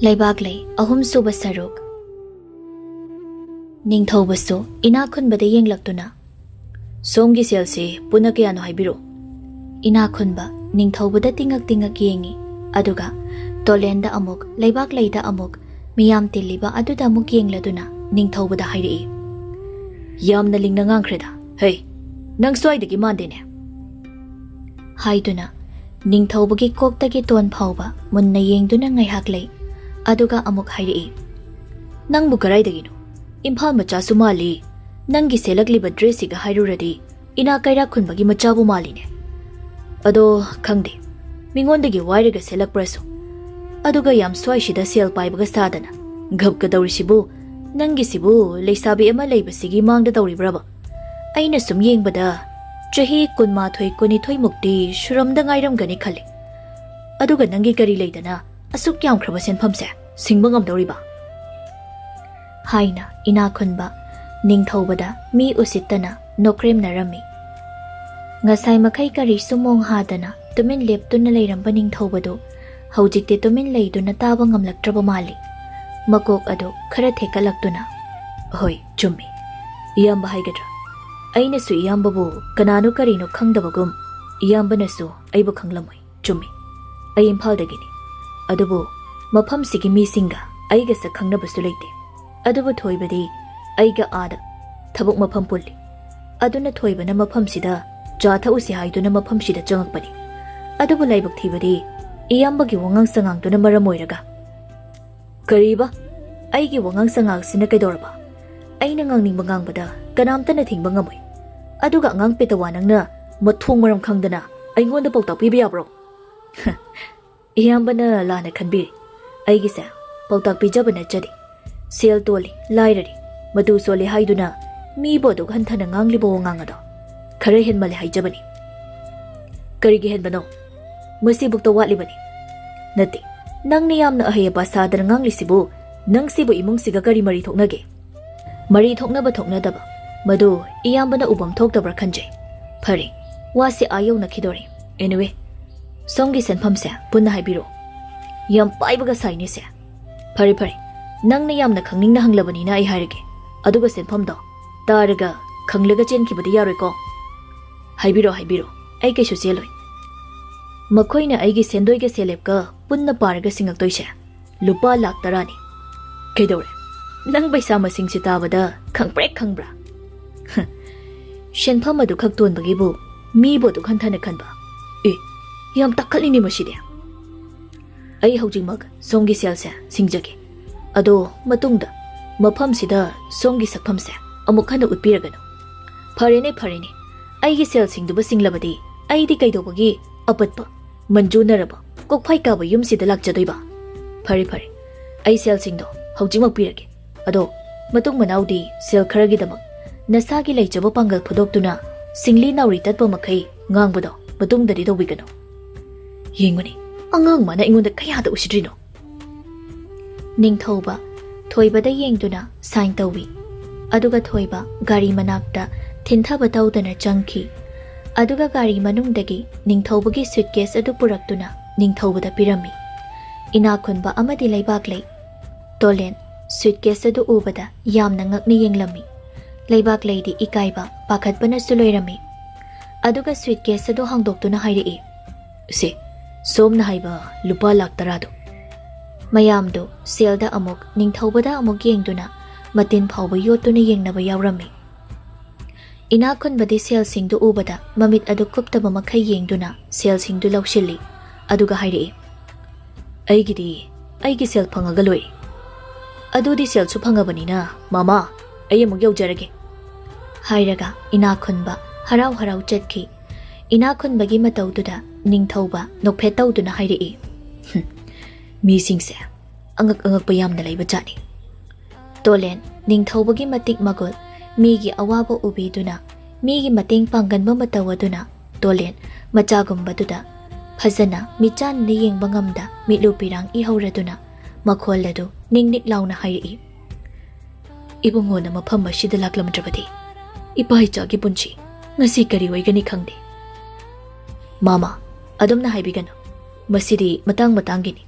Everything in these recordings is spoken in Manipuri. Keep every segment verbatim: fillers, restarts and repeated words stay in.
ꯂꯩꯕꯥꯛꯂꯩ ꯑꯍꯨꯝꯁꯨꯕ ꯁꯔꯨꯛ꯫ ꯅꯤꯡꯊꯧꯕꯁꯨ ꯏꯅꯥꯛ ꯈꯨꯟꯕꯗ ꯌꯦꯡꯂꯛꯇꯨꯅ, "ꯁꯣꯝꯒꯤ ꯁꯦꯜꯁꯤ ꯄꯨꯟꯅ ꯀꯌꯥꯅꯣ ꯍꯥꯏꯕꯤꯔꯣ?" ꯏꯅꯥꯛ ꯈꯨꯟꯕ ꯅꯤꯡꯊꯧꯕꯗ ꯇꯤꯡꯉꯛ ꯇꯤꯡꯉꯛ ꯌꯦꯡꯉꯤ, ꯑꯗꯨꯒ ꯇꯣꯂꯦꯟꯗ ꯑꯃꯨꯛ, ꯂꯩꯕꯥꯛꯂꯩꯗ ꯑꯃꯨꯛ, ꯃꯤꯌꯥꯝ ꯇꯤꯜꯂꯤꯕ ꯑꯗꯨꯗ ꯑꯃꯨꯛ ꯌꯦꯡꯂꯗꯨꯅ ꯅꯤꯡꯊꯧꯕꯗ ꯍꯥꯏꯔꯛꯏ, "ꯌꯥꯝꯅ ꯂꯤꯡꯅ ꯉꯥꯡꯈ꯭ꯔꯦꯗ꯫ ꯍꯩ, ꯅꯪ ꯁ꯭ꯋꯥꯏꯗꯒꯤ ꯃꯥꯟꯗꯦꯅꯦ?" ꯍꯥꯏꯗꯨꯅ ꯅꯤꯡꯊꯧꯕꯒꯤ ꯀꯣꯛꯇꯒꯤ ꯇꯣꯟ ꯐꯥꯎꯕ ꯃꯨꯟꯅ ꯌꯦꯡꯗꯨꯅ ꯉꯥꯏꯍꯥꯛ ꯂꯩ, ꯑꯗꯨꯒ ꯑꯃꯨꯛ ꯍꯥꯏꯔꯛꯏ, "ꯅꯪꯕꯨ ꯀꯗꯥꯏꯗꯒꯤꯅꯣ? ꯏꯝꯐꯥꯜ ꯃꯆꯥꯁꯨ ꯃꯥꯜꯂꯤ꯫ ꯅꯪꯒꯤ ꯁꯦꯠꯂꯛꯂꯤꯕ ꯗ꯭ꯔꯦꯁꯁꯤꯒ ꯍꯥꯏꯔꯨꯔꯗꯤ ꯏꯅꯥ ꯀꯩꯔꯥꯛ ꯈꯨꯟꯕꯒꯤ ꯃꯆꯥꯕꯨ ꯃꯥꯜꯂꯤꯅꯦ꯫ ꯑꯗꯣ ꯈꯪꯗꯦ, ꯃꯤꯉꯣꯟꯗꯒꯤ ꯋꯥꯏꯔꯒ ꯁꯦꯠꯂꯛꯄ꯭ꯔꯁꯨ꯫ ꯑꯗꯨꯒ ꯌꯥꯝ ꯁ꯭ꯋꯥꯏꯁꯤꯗ ꯁꯦꯜ ꯄꯥꯏꯕꯒ ꯁꯥꯗꯅ ꯒꯞꯀ ꯇꯧꯔꯤꯁꯤꯕꯨ, ꯅꯪꯒꯤꯁꯤꯕꯨ ꯂꯩꯁꯥꯕꯤ ꯑꯃ ꯂꯩꯕꯁꯤꯒꯤ ꯃꯥꯡꯗ ꯇꯧꯔꯤꯕ꯭ꯔꯕ? ꯑꯩꯅ ꯁꯨꯝ ꯌꯦꯡꯕꯗ ꯆꯍꯤ ꯀꯨꯟꯃꯥꯊꯣꯏ ꯀꯨꯟꯅꯤꯊꯣꯏ ꯃꯨꯛꯇꯤ ꯁꯨꯔꯝꯗ ꯉꯥꯏꯔꯝꯒꯅꯤ ꯈꯜꯂꯤ꯫ ꯑꯗꯨꯒ ꯅꯪꯒꯤ ꯀꯔꯤ ꯂꯩꯗꯅ ꯑꯁꯨꯛ ꯌꯥꯝꯈ꯭ꯔꯕ ꯁꯦꯟꯐꯝꯁꯦ ꯁꯤꯡꯕ ꯉꯝꯗꯧꯔꯤꯕ?" ꯍꯥꯏꯅ ꯏꯅꯥꯛ ꯈꯨꯟꯕ ꯅꯤꯡꯊꯧꯕꯗ ꯃꯤ ꯎꯁꯤꯠꯇꯅ ꯅꯣꯛꯈ꯭ꯔꯦꯝꯅꯔꯝꯃꯤ꯫ ꯉꯁꯥꯏ ꯃꯈꯩ ꯀꯔꯤꯁꯨ ꯃꯣꯡ ꯍꯥꯗꯅ ꯇꯨꯃꯤꯟ ꯂꯦꯞꯇꯨꯅ ꯂꯩꯔꯝꯕ ꯅꯤꯡꯊꯧꯕꯗꯨ ꯍꯧꯖꯤꯛꯇꯤ ꯇꯨꯃꯤꯟ ꯂꯩꯗꯨꯅ ꯇꯥꯕ ꯉꯝꯂꯛꯇ꯭ꯔꯕ ꯃꯥꯜꯂꯤ꯫ ꯃꯀꯣꯛ ꯑꯗꯨ ꯈꯔ ꯊꯦꯛꯀꯠꯂꯛꯇꯨꯅ, "ꯍꯣꯏ, ꯆꯨꯝꯃꯤ꯫ ꯏꯌꯥꯝꯕ ꯍꯥꯏꯒꯗ꯭ꯔꯥ? ꯑꯩꯅꯁꯨ ꯏꯌꯥꯝꯕꯕꯨ ꯀꯅꯥꯅꯣ ꯀꯔꯤꯅꯣ ꯈꯪꯗꯕꯒꯨꯝ, ꯏꯌꯥꯝꯕꯅꯁꯨ ꯑꯩꯕꯨ ꯈꯪꯂꯝꯃꯣꯏ꯫ ꯆꯨꯝꯃꯤ, ꯑꯩ ꯏꯝꯐꯥꯜꯗꯒꯤꯅꯤ꯫ ꯑꯗꯨꯕꯨ ꯃꯐꯝꯁꯤꯒꯤ ꯃꯤꯁꯤꯡꯒ ꯑꯩꯒ ꯁꯛ ꯈꯪꯅꯕꯁꯨ ꯂꯩꯇꯦ꯫ ꯑꯗꯨꯕꯨ ꯊꯣꯏꯕꯗꯤ ꯑꯩꯒ ꯑꯥꯗ ꯊꯕꯛ ꯃꯐꯝ ꯄꯨꯜꯂꯤ꯫ ꯑꯗꯨꯅ ꯊꯣꯏꯕꯅ ꯃꯐꯝꯁꯤꯗ ꯆꯥ ꯊꯛꯎꯁꯤ ꯍꯥꯏꯗꯨꯅ ꯃꯐꯝꯁꯤꯗ ꯆꯪꯉꯛꯄꯅꯤ꯫ ꯑꯗꯨꯕꯨ ꯂꯥꯏꯕꯛ ꯊꯤꯕꯗꯤ ꯏꯌꯥꯝꯕꯒꯤ ꯋꯥꯉꯥꯡ ꯁꯉꯥꯡꯗꯨꯅ ꯃꯔꯝ ꯑꯣꯏꯔꯒ"꯫ "ꯀꯔꯤꯕ? ꯑꯩꯒꯤ ꯋꯥꯉꯥꯡ ꯁꯉꯥꯡꯁꯤꯅ ꯀꯩꯗꯧꯔꯕ? ꯑꯩꯅ ꯉꯥꯡꯅꯤꯡꯕ ꯉꯥꯡꯕꯗ ꯀꯅꯥꯝꯇꯅ ꯊꯤꯡꯕ ꯉꯝꯃꯣꯏ꯫ ꯑꯗꯨꯒ ꯑꯉꯥꯡ ꯄꯦꯇꯋꯥ ꯅꯪꯅ ꯃꯊꯣꯡ ꯃꯔꯝ ꯈꯪꯗꯅ ꯑꯩꯉꯣꯟꯗ ꯄꯥꯎꯇꯥꯛ ꯄꯤꯕ ꯌꯥꯕ꯭ꯔꯣ?" "ꯏꯌꯥꯝꯕꯅ ꯂꯥꯟꯅ ꯈꯟꯕꯤꯔꯦ꯫ ꯑꯩꯒꯤꯁꯦ ꯄꯥꯎꯇꯥꯛ ꯄꯤꯖꯕ ꯅꯠꯆꯗꯦ꯫ ꯁꯦꯜ ꯇꯣꯜꯂꯤ, ꯂꯥꯏꯔꯔꯤ, ꯃꯇꯨ ꯁꯣꯜꯂꯤ ꯍꯥꯏꯗꯨꯅ ꯃꯤꯕꯨ ꯑꯗꯨꯛ ꯍꯟꯊꯅ ꯉꯥꯡꯂꯤꯕ ꯋꯥꯉꯥꯡ ꯑꯗꯣ ꯈꯔ ꯍꯦꯟꯃꯜꯂꯦ ꯍꯥꯏꯖꯕꯅꯤ"꯫ "ꯀꯔꯤꯒꯤ ꯍꯦꯟꯕꯅꯣ? ꯃꯁꯤꯕꯨꯛꯇ ꯋꯥꯠꯂꯤꯕꯅꯤ"꯫ "ꯅꯠꯇꯦ, ꯅꯪꯅ ꯌꯥꯝꯅ ꯑꯍꯩ ꯑꯄꯥ ꯁꯥꯗꯅ ꯉꯥꯡꯂꯤꯁꯤꯕꯨ, ꯅꯪꯁꯤꯕꯨ ꯏꯃꯨꯡꯁꯤꯒ ꯀꯔꯤ ꯃꯔꯤ ꯊꯣꯛꯅꯒꯦ?" "ꯃꯔꯤ ꯊꯣꯛꯅꯕ ꯊꯣꯛꯅꯗꯕ, ꯃꯗꯨ ꯏꯌꯥꯝꯕꯅ ꯎꯐꯝ ꯊꯣꯛꯇꯕ꯭ꯔꯥ ꯈꯟꯖꯩ꯫ ꯐꯔꯦ, ꯋꯥꯁꯦ ꯑꯥ ꯌꯧꯅꯈꯤꯗꯣꯔꯦ꯫ Anyway, ꯁꯣꯝꯒꯤ ꯁꯦꯟꯐꯝꯁꯦ ꯄꯨꯟꯅ ꯍꯥꯏꯕꯤꯔꯣ꯫ ꯌꯥꯝ ꯄꯥꯏꯕꯒ ꯁꯥꯏꯅꯦ ꯁꯦ꯫ ꯐꯔꯦ ꯐꯔꯦ, ꯅꯪꯅ ꯌꯥꯝꯅ ꯈꯪꯅꯤꯡꯅ ꯍꯪꯂꯕꯅꯤꯅ ꯑꯩ ꯍꯥꯏꯔꯒꯦ꯫ ꯑꯗꯨꯒ ꯁꯦꯟꯐꯝꯗꯣ ꯇꯥꯔꯒ ꯈꯪꯂꯒ ꯆꯦꯟꯈꯤꯕꯗꯤ ꯌꯥꯔꯣꯏꯀꯣ꯫ ꯍꯥꯏꯕꯤꯔꯣ ꯍꯥꯏꯕꯤꯔꯣ, ꯑꯩ ꯀꯩꯁꯨ ꯆꯦꯜꯂꯣꯏ꯫ ꯃꯈꯣꯏꯅ ꯑꯩꯒꯤ ꯁꯦꯟꯗꯣꯏꯒ ꯁꯦꯜꯂꯦꯞꯀ ꯄꯨꯟꯅ ꯄꯥꯔꯒ ꯁꯤꯡꯉꯛꯇꯣꯏꯁꯦ ꯂꯨꯄꯥ ꯂꯥꯛ ꯇꯔꯥꯅꯤ꯫ ꯀꯩꯗꯧꯔꯦ? ꯅꯪ ꯄꯩꯁꯥ ꯃꯁꯤꯡꯁꯤ ꯇꯥꯕꯗ ꯈꯪꯄ꯭ꯔꯦꯛ ꯈꯪꯕ꯭ꯔꯥ? ꯁꯦꯟꯐꯝ ꯑꯗꯨꯈꯛ ꯇꯣꯟꯕꯒꯤꯕꯨ ꯃꯤꯕꯨ ꯑꯗꯨꯛ ꯍꯟꯊꯅ ꯈꯟꯕ? ꯑꯦ, ꯌꯥꯝ ꯇꯥꯈꯠꯂꯤꯅꯦ ꯃꯁꯤꯗꯤ꯫ ꯑꯩ ꯍꯧꯖꯤꯛꯃꯛ ꯁꯣꯝꯒꯤ ꯁꯦꯜꯁꯦ ꯁꯤꯡꯖꯒꯦ꯫ ꯑꯗꯣ ꯃꯇꯨꯡꯗ ꯃꯐꯝꯁꯤꯗ ꯁꯣꯝꯒꯤ ꯁꯛꯐꯝꯁꯦ ꯑꯃꯨꯛ ꯍꯟꯅ ꯎꯠꯄꯤꯔꯒꯅꯨ꯫ ꯐꯔꯦꯅꯦ, ꯐꯔꯦꯅꯦ, ꯑꯩꯒꯤ ꯁꯦꯜꯁꯤꯡꯗꯨꯕꯨ ꯁꯤꯡꯂꯕꯗꯤ ꯑꯩꯗꯤ ꯀꯩꯗꯧꯕꯒꯤ ꯑꯄꯠꯄ, ꯃꯟꯖꯨꯅꯔꯕ ꯀꯣꯛꯐꯥꯏ ꯀꯥꯕ ꯌꯨꯝꯁꯤꯗ ꯂꯥꯛꯆꯗꯣꯏꯕ? ꯐꯔꯦ, ꯐꯔꯦ, ꯑꯩ ꯁꯦꯜꯁꯤꯡꯗꯣ ꯍꯧꯖꯤꯛꯃꯛ ꯄꯤꯔꯒꯦ꯫ ꯑꯗꯣ ꯃꯇꯨꯡ ꯃꯅꯥꯎꯗꯤ ꯁꯦꯜ ꯈꯔꯒꯤꯗꯃꯛ ꯅꯁꯥꯒꯤ ꯂꯩꯖꯕ ꯄꯥꯡꯒꯜ ꯐꯨꯗꯣꯛꯇꯨꯅ ꯁꯤꯡꯂꯤ ꯅꯥꯎꯔꯤ ꯇꯠꯄ ꯃꯈꯩ ꯉꯥꯡꯕꯗꯣ ꯃꯇꯨꯡꯗꯗꯤ ꯇꯧꯕꯤꯒꯅꯨ꯫ ꯌꯦꯡꯉꯨꯅꯦ, ꯑꯉꯥꯡ ꯃꯥꯅ ꯑꯩꯉꯣꯟꯗ ꯀꯌꯥꯗ ꯎꯁꯤꯠꯇ꯭ꯔꯤꯅꯣ? ꯅꯤꯡꯊꯧꯕ ꯊꯣꯏꯕꯗ ꯌꯦꯡꯗꯨꯅ ꯁꯥꯏꯟ ꯇꯧꯏ꯫ ꯑꯗꯨꯒ ꯊꯣꯏꯕ ꯒꯥꯔꯤ ꯃꯅꯥꯛꯇ ꯊꯤꯟꯊꯕ ꯇꯧꯗꯅ ꯆꯪꯈꯤ꯫ ꯑꯗꯨꯒ ꯒꯥꯔꯤ ꯃꯅꯨꯡꯗꯒꯤ ꯅꯤꯡꯊꯧꯕꯒꯤ ꯁꯨꯏꯠꯀꯦꯁ ꯑꯗꯨ ꯄꯨꯔꯛꯇꯨꯅ ꯅꯤꯡꯊꯧꯕꯗ ꯄꯤꯔꯝꯃꯤ꯫ ꯏꯅꯥꯛ ꯈꯨꯟꯕ ꯑꯃꯗꯤ ꯂꯩꯕꯥꯛꯂꯩ꯫ ꯇꯣꯂꯦꯟ ꯁꯨꯏꯠꯀꯦꯁ ꯑꯗꯨ ꯎꯕꯗ ꯌꯥꯝꯅ ꯉꯛꯅ ꯌꯦꯡꯂꯝꯃꯤ꯫ ꯂꯩꯕꯥꯛꯂꯩꯗꯤ ꯏꯀꯥꯏꯕ, ꯄꯥꯈꯠꯄꯅꯁꯨ ꯂꯣꯏꯔꯝꯃꯤ꯫ ꯑꯗꯨꯒ ꯁꯨꯏꯠꯀꯦꯁ ꯑꯗꯨ ꯍꯥꯡꯗꯣꯛꯇꯨꯅ ꯍꯥꯏꯔꯛꯏ, "ꯁꯦ, ꯁꯣꯝꯅ ꯍꯥꯏꯕ ꯂꯨꯄꯥ ꯂꯥꯛ ꯇꯔꯥꯗꯣ꯫" ꯃꯌꯥꯝꯗꯨ ꯁꯦꯜꯗ ꯑꯃꯨꯛ, ꯅꯤꯡꯊꯧꯕꯗ ꯑꯃꯨꯛ ꯌꯦꯡꯗꯨꯅ ꯃꯇꯤꯟ ꯐꯥꯎꯕ ꯌꯣꯠꯇꯨꯅ ꯌꯦꯡꯅꯕ ꯌꯥꯎꯔꯝꯃꯤ꯫ ꯏꯅꯥꯛ ꯈꯨꯟꯕꯗꯤ ꯁꯦꯜꯁꯤꯡꯗꯨ ꯎꯕꯗ ꯃꯃꯤꯠ ꯑꯗꯨ ꯀꯨꯞꯇꯕ ꯃꯈꯩ ꯌꯦꯡꯗꯨꯅ ꯁꯦꯜꯁꯤꯡꯗꯨ ꯂꯧꯁꯤꯜꯂꯤ꯫ ꯑꯗꯨꯒ ꯍꯥꯏꯔꯛꯏ, "ꯑꯩꯒꯤꯗꯤ ꯑꯩꯒꯤ ꯁꯦꯜ ꯐꯪꯉꯒ ꯂꯣꯏꯔꯦ꯫ ꯑꯗꯨꯗꯤ ꯁꯦꯜꯁꯨ ꯐꯪꯉꯕꯅꯤꯅ, ꯃꯃꯥ, ꯑꯩ ꯑꯃꯨꯛ ꯌꯧꯖꯔꯒꯦ," ꯍꯥꯏꯔꯒ ꯏꯅꯥꯛ ꯈꯨꯟꯕ ꯍꯔꯥꯎ ꯍꯔꯥꯎ ꯆꯠꯈꯤ꯫ ꯏꯅꯥꯛ ꯈꯨꯟꯕꯒꯤ ꯃꯇꯧꯗꯨꯗ ꯅꯤꯡꯊꯧꯕ ꯅꯣꯛꯐꯦꯠ ꯇꯧꯗꯨꯅ ꯍꯥꯏꯔꯛꯏ, "ꯍꯨꯝ, ꯃꯤꯁꯤꯡꯁꯦ ꯑꯉꯛ ꯑꯉꯛꯄ ꯌꯥꯝꯅ ꯂꯩꯕ ꯖꯥꯠꯅꯤ꯫" ꯇꯣꯂꯦꯟ ꯅꯤꯡꯊꯧꯕꯒꯤ ꯃꯇꯤꯛ ꯃꯒꯨꯜ, ꯃꯤꯒꯤ ꯑꯋꯥꯕ ꯎꯕꯤꯗꯨꯅ, ꯃꯤꯒꯤ ꯃꯇꯦꯡ ꯄꯥꯡꯒꯟꯕ ꯃꯇꯧ ꯑꯗꯨꯅ ꯇꯣꯂꯦꯟ ꯃꯆꯥꯒꯨꯝꯕꯗꯨꯗ ꯐꯖꯅ ꯃꯤꯠꯆꯥꯟꯅ ꯌꯦꯡꯕ ꯉꯝꯗ ꯃꯤꯠꯂꯨ ꯄꯤꯔꯥꯡ ꯏꯍꯧꯔꯗꯨꯅ ꯃꯈꯣꯜ ꯑꯗꯨ ꯅꯤꯛ ꯅꯤꯛ ꯂꯥꯎꯅ ꯍꯥꯏꯔꯛꯏ, "ꯏꯕꯨꯡꯉꯣꯅ ꯃꯐꯝ ꯑꯁꯤꯗ ꯂꯥꯛꯂꯝꯗ꯭ꯔꯕꯗꯤ ꯏꯄꯥ ꯏꯆꯥꯒꯤ ꯄꯨꯟꯁꯤ ꯉꯁꯤ ꯀꯔꯤ ꯑꯣꯏꯒꯅꯤ ꯈꯪꯗꯦ꯫" "ꯃꯥꯃ, ꯑꯗꯨꯝꯅ ꯍꯥꯏꯕꯤꯒꯅꯨ꯫ ꯃꯁꯤꯗꯤ ꯃꯇꯥꯡ ꯃꯇꯥꯡꯒꯤꯅꯤ꯫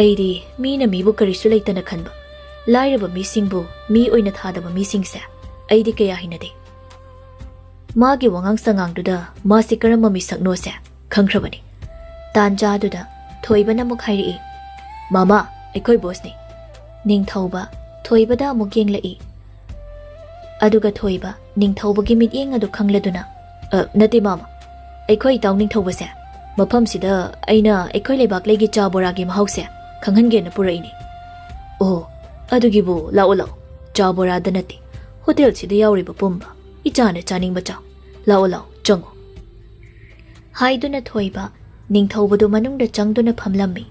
ꯑꯩꯗꯤ ꯃꯤꯅ ꯃꯤꯕꯨ ꯀꯔꯤꯁꯨ ꯂꯩꯇꯅ ꯈꯟꯕ, ꯂꯥꯏꯔꯕ ꯃꯤꯁꯤꯡꯕꯨ ꯃꯤ ꯑꯣꯏꯅ ꯊꯥꯗꯕ ꯃꯤꯁꯤꯡꯁꯦ ꯑꯩꯗꯤ ꯀꯌꯥ ꯍꯩꯅꯗꯦ꯫ ꯃꯥꯒꯤ ꯋꯥꯉꯥꯡ ꯁꯉꯥꯡꯗꯨꯗ ꯃꯥꯁꯤ ꯀꯔꯝꯕ ꯃꯤꯁꯛꯅꯣꯁꯦ ꯈꯪꯈ꯭ꯔꯕꯅꯤ꯫ ꯇꯥꯟꯖꯥꯗꯨꯗ ꯊꯣꯏꯕꯅ ꯑꯃꯨꯛ ꯍꯥꯏꯔꯛꯏ, "ꯃꯃꯥ, ꯑꯩꯈꯣꯏ ꯕꯣꯁꯅꯤ꯫" ꯅꯤꯡꯊꯧꯕ ꯊꯣꯏꯕꯗ ꯑꯃꯨꯛ ꯌꯦꯡꯂꯛꯏ꯫ ꯑꯗꯨꯒ ꯊꯣꯏꯕ ꯅꯤꯡꯊꯧꯕꯒꯤ ꯃꯤꯠꯌꯦꯡ ꯑꯗꯨ ꯈꯪꯂꯗꯨꯅ, "ꯑ, ꯅꯠꯇꯦ ꯃꯥꯃ, ꯑꯩꯈꯣꯏ ꯏꯇꯥꯎ ꯅꯤꯡꯊꯧꯕꯁꯦ ꯃꯐꯝꯁꯤꯗ ꯑꯩꯅ ꯑꯩꯈꯣꯏ ꯂꯩꯕꯥꯛꯂꯩꯒꯤ ꯆꯥ ꯕꯣꯔꯥꯒꯤ ꯃꯍꯥꯎꯁꯦ ꯈꯪꯍꯟꯒꯦꯅ ꯄꯨꯔꯛꯏꯅꯤ꯫" "ꯑꯣ, ꯑꯗꯨꯒꯤꯕꯨ ꯂꯥꯛꯑꯣ ꯂꯥꯛꯑꯣ, ꯆꯥ ꯕꯣꯔꯥꯗ ꯅꯠꯇꯦ, ꯍꯣꯇꯦꯜꯁꯤꯗ ꯌꯥꯎꯔꯤꯕ ꯄꯨꯝꯕ ꯏꯆꯥꯅ ꯆꯥꯅꯤꯡꯕ ꯆꯥꯎ꯫ ꯂꯥꯛꯑꯣ ꯂꯥꯛꯑꯣ, ꯆꯪꯉꯣ꯫" ꯍꯥꯏꯗꯨꯅ ꯊꯣꯏꯕ ꯅꯤꯡꯊꯧꯕꯗꯨ ꯃꯅꯨꯡꯗ ꯆꯪꯗꯨꯅ ꯐꯝꯂꯝꯃꯤ꯫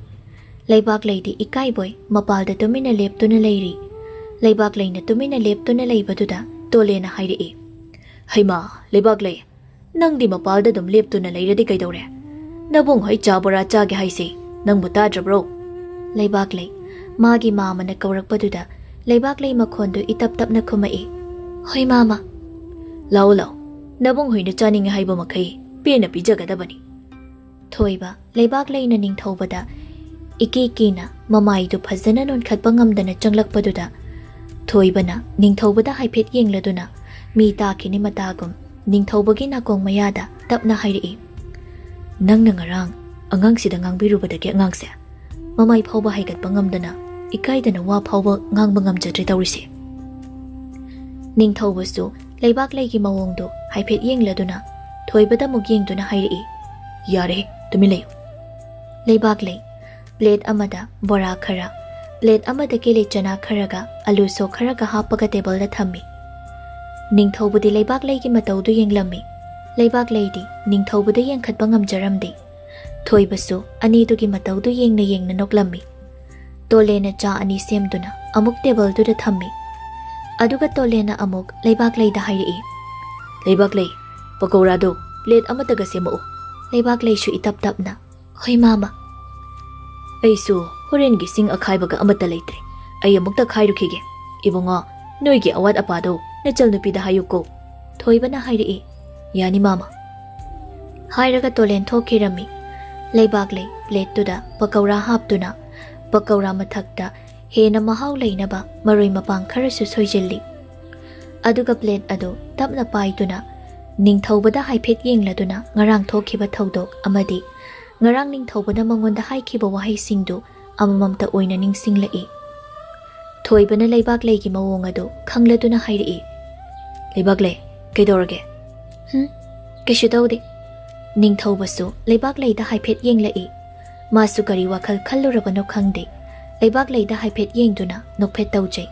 ꯂꯩꯕꯥꯛꯂꯩꯗꯤ ꯏꯀꯥꯏꯕꯣꯏ ꯃꯄꯥꯜꯗ ꯇꯨꯃꯤꯟꯅ ꯂꯦꯞꯇꯨꯅ ꯂꯩꯔꯤ꯫ ꯂꯩꯕꯥꯛꯂꯩꯅ ꯇꯨꯃꯤꯟꯅ ꯂꯦꯞꯇꯨꯅ ꯂꯩꯕꯗꯨꯗ ꯇꯣꯂꯦꯅ ꯍꯥꯏꯔꯛꯏ, "ꯍꯩꯃꯥ, ꯂꯩꯕꯥꯛꯂꯩ, ꯅꯪꯗꯤ ꯃꯄꯥꯜꯗ ꯑꯗꯨꯝ ꯂꯦꯞꯇꯨꯅ ꯂꯩꯔꯗꯤ ꯀꯩꯗꯧꯔꯦ? ꯅꯕꯨꯡ ꯍꯣꯏ ꯆꯥ ꯕꯣꯔꯥ ꯆꯥꯒꯦ ꯍꯥꯏꯁꯦ ꯅꯪꯕꯨ ꯇꯥꯗ꯭ꯔꯕ꯭ꯔꯣ?" ꯂꯩꯕꯥꯛꯂꯩ ꯃꯥꯒꯤ ꯃꯥꯃꯅ ꯀꯧꯔꯛꯄꯗꯨꯗ ꯂꯩꯕꯥꯛꯂꯩ ꯃꯈꯣꯟꯗꯨ ꯏꯇꯞ ꯇꯞꯅ ꯈꯨꯝꯃꯛꯏ, "ꯍꯣꯏ ꯃꯥꯃ꯫" "ꯂꯥꯛꯑꯣ ꯂꯥꯛꯑꯣ, ꯅꯕꯨꯡ ꯍꯣꯏꯅ ꯆꯥꯅꯤꯡꯉꯦ ꯍꯥꯏꯕ ꯃꯈꯩ ꯄꯦꯟꯅ ꯄꯤꯖꯒꯗꯕꯅꯤ꯫" ꯊꯣꯏꯕ ꯂꯩꯕꯥꯛꯂꯩꯅ ꯅꯤꯡꯊꯧꯕꯗ ꯏꯀꯤ ꯀꯤꯅ ꯃꯃꯥꯏꯗꯨ ꯐꯖꯅ ꯅꯣꯟꯈꯠꯄ ꯉꯝꯗꯅ ꯆꯪꯂꯛꯄꯗꯨꯗ ꯊꯣꯏꯕꯅ ꯅꯤꯡꯊꯧꯕꯗ ꯍꯥꯏꯐꯦꯠ ꯌꯦꯡꯂꯗꯨꯅ ꯃꯤ ꯇꯥꯈꯤꯅꯤ ꯃꯇꯥꯒꯨꯝ ꯅꯤꯡꯊꯧꯕꯒꯤ ꯅꯥꯀꯣꯡ ꯃꯌꯥꯗ ꯇꯞꯅ ꯍꯥꯏꯔꯛꯏ, "ꯅꯪꯅ ꯉꯔꯥꯡ ꯑꯉꯥꯡꯁꯤꯗ ꯉꯥꯡꯕꯤꯔꯨꯕꯗꯒꯤ ꯑꯉꯥꯡꯁꯦ ꯃꯃꯥꯏ ꯐꯥꯎꯕ ꯍꯥꯏꯒꯠꯄ ꯉꯝꯗꯅ ꯏꯀꯥꯏꯗꯅ ꯋꯥ ꯐꯥꯎꯕ ꯉꯥꯡꯕ ꯉꯝꯖꯗ꯭ꯔꯦ ꯇꯧꯔꯤꯁꯦ꯫" ꯅꯤꯡꯊꯧꯕꯁꯨ ꯂꯩꯕꯥꯛꯂꯩꯒꯤ ꯃꯑꯣꯡꯗꯨ ꯍꯥꯏꯐꯦꯠ ꯌꯦꯡꯂꯗꯨꯅ ꯊꯣꯏꯕꯗ ꯑꯃꯨꯛ ꯌꯦꯡꯗꯨꯅ ꯍꯥꯏꯔꯛꯏ, "ꯌꯥꯔꯦ, ꯇꯨꯃꯤꯟ ꯂꯩꯌꯨ꯫" ꯂꯩꯕꯥꯛꯂꯩ ꯄ꯭ꯂꯦꯠ ꯑꯃꯗ ꯕꯣꯔꯥ ꯈꯔ, ꯄ꯭ꯂꯦꯠ ꯑꯃꯗ ꯀꯦꯂꯤ ꯆꯅꯥ ꯈꯔꯒ ꯑꯂꯨ ꯁꯣꯛ ꯈꯔꯒ ꯍꯥꯞꯄꯒ ꯇꯦꯕꯜꯗ ꯊꯝꯃꯤ꯫ ꯅꯤꯡꯊꯧꯕꯗꯤ ꯂꯩꯕꯥꯛꯂꯩꯒꯤ ꯃꯇꯧꯗꯨ ꯌꯦꯡꯂꯝꯃꯤ꯫ ꯂꯩꯕꯥꯛꯂꯩꯗꯤ ꯅꯤꯡꯊꯧꯕꯗ ꯌꯦꯡꯈꯠꯄ ꯉꯝꯖꯔꯝꯗꯦ꯫ ꯊꯣꯏꯕꯁꯨ ꯑꯅꯤꯗꯨꯒꯤ ꯃꯇꯧꯗꯨ ꯌꯦꯡꯅ ꯌꯦꯡꯅ ꯅꯣꯛꯂꯝꯃꯤ꯫ ꯇꯣꯂꯦꯅ ꯆꯥ ꯑꯅꯤ ꯁꯦꯝꯗꯨꯅ ꯑꯃꯨꯛ ꯇꯦꯕꯜꯗꯨꯗ ꯊꯝꯃꯤ꯫ ꯑꯗꯨꯒ ꯇꯣꯂꯦꯅ ꯑꯃꯨꯛ ꯂꯩꯕꯥꯛꯂꯩꯗ ꯍꯥꯏꯔꯛꯏ, "ꯂꯩꯕꯥꯛꯂꯩ, ꯄꯀꯧꯔꯥꯗꯣ ꯄ꯭ꯂꯦꯠ ꯑꯃꯠꯇꯒ ꯁꯦꯝꯃꯛꯎ꯫" ꯂꯩꯕꯥꯛꯂꯩꯁꯨ ꯏꯇꯞ ꯇꯞꯅ, "ꯍꯣꯏ ꯃꯥꯃ꯫" "ꯑꯩꯁꯨ ꯍꯣꯔꯦꯟꯒꯤ ꯁꯤꯡ ꯑꯈꯥꯏꯕꯒ ꯑꯃꯠꯇ ꯂꯩꯇ꯭ꯔꯦ꯫ ꯑꯩ ꯑꯃꯨꯛꯇ ꯈꯥꯏꯔꯨꯈꯤꯒꯦ꯫ ꯏꯕꯨꯡꯉꯣ, ꯅꯣꯏꯒꯤ ꯑꯋꯥꯠ ꯑꯄꯥꯗꯣ ꯅꯆꯜꯅꯨꯄꯤꯗ ꯍꯥꯏꯌꯨꯀꯣ꯫" ꯊꯣꯏꯕꯅ ꯍꯥꯏꯔꯛꯏ, "ꯌꯥꯅꯤ ꯃꯥꯃ꯫" ꯍꯥꯏꯔꯒ ꯇꯣꯂꯦꯟ ꯊꯣꯛꯈꯤꯔꯝꯃꯤ꯫ ꯂꯩꯕꯥꯛꯂꯩ ꯄ꯭ꯂꯦꯠꯇꯨꯗ ꯄꯀꯧꯔꯥ ꯍꯥꯞꯇꯨꯅ ꯄꯀꯧꯔꯥ ꯃꯊꯛꯇ ꯍꯦꯟꯅ ꯃꯍꯥꯎ ꯂꯩꯅꯕ ꯃꯔꯣꯏ ꯃꯄꯥꯡ ꯈꯔꯁꯨ ꯁꯣꯏꯖꯤꯜꯂꯤ꯫ ꯑꯗꯨꯒ ꯄ꯭ꯂꯦꯠ ꯑꯗꯨ ꯇꯞꯅ ꯄꯥꯏꯗꯨꯅ ꯅꯤꯡꯊꯧꯕꯗ ꯍꯥꯏꯐꯦꯠ ꯌꯦꯡꯂꯗꯨꯅ ꯉꯔꯥꯡ ꯊꯣꯛꯈꯤꯕ ꯊꯧꯗꯣꯛ ꯑꯃꯗꯤ ꯉꯔꯥꯡ ꯅꯤꯡꯊꯧꯕꯅ ꯃꯉꯣꯟꯗ ꯍꯥꯏꯈꯤꯕ ꯋꯥꯍꯩꯁꯤꯡꯗꯨ ꯑꯃꯃꯝꯇ ꯑꯣꯏꯅ ꯅꯤꯡꯁꯤꯡꯂꯛꯏ꯫ ꯊꯣꯏꯕꯅ ꯂꯩꯕꯥꯛꯂꯩꯒꯤ ꯃꯑꯣꯡ ꯑꯗꯨ ꯈꯪꯂꯗꯨꯅ ꯍꯥꯏꯔꯛꯏ, "ꯂꯩꯕꯥꯛꯂꯩ, ꯀꯩꯗꯧꯔꯒꯦ?" "ꯍꯨꯝ, ꯀꯩꯁꯨ ꯇꯧꯗꯦ꯫" ꯅꯤꯡꯊꯧꯕꯁꯨ ꯂꯩꯕꯥꯛꯂꯩꯗ ꯍꯥꯏꯐꯦꯠ ꯌꯦꯡꯂꯛꯏ꯫ ꯃꯥꯁꯨ ꯀꯔꯤ ꯋꯥꯈꯜ ꯈꯜꯂꯨꯔꯕꯅꯣ ꯈꯪꯗꯦ, ꯂꯩꯕꯥꯛꯂꯩꯗ ꯍꯥꯏꯐꯦꯠ ꯌꯦꯡꯗꯨꯅ ꯅꯣꯛꯐꯦꯠ ꯇꯧꯖꯩ꯫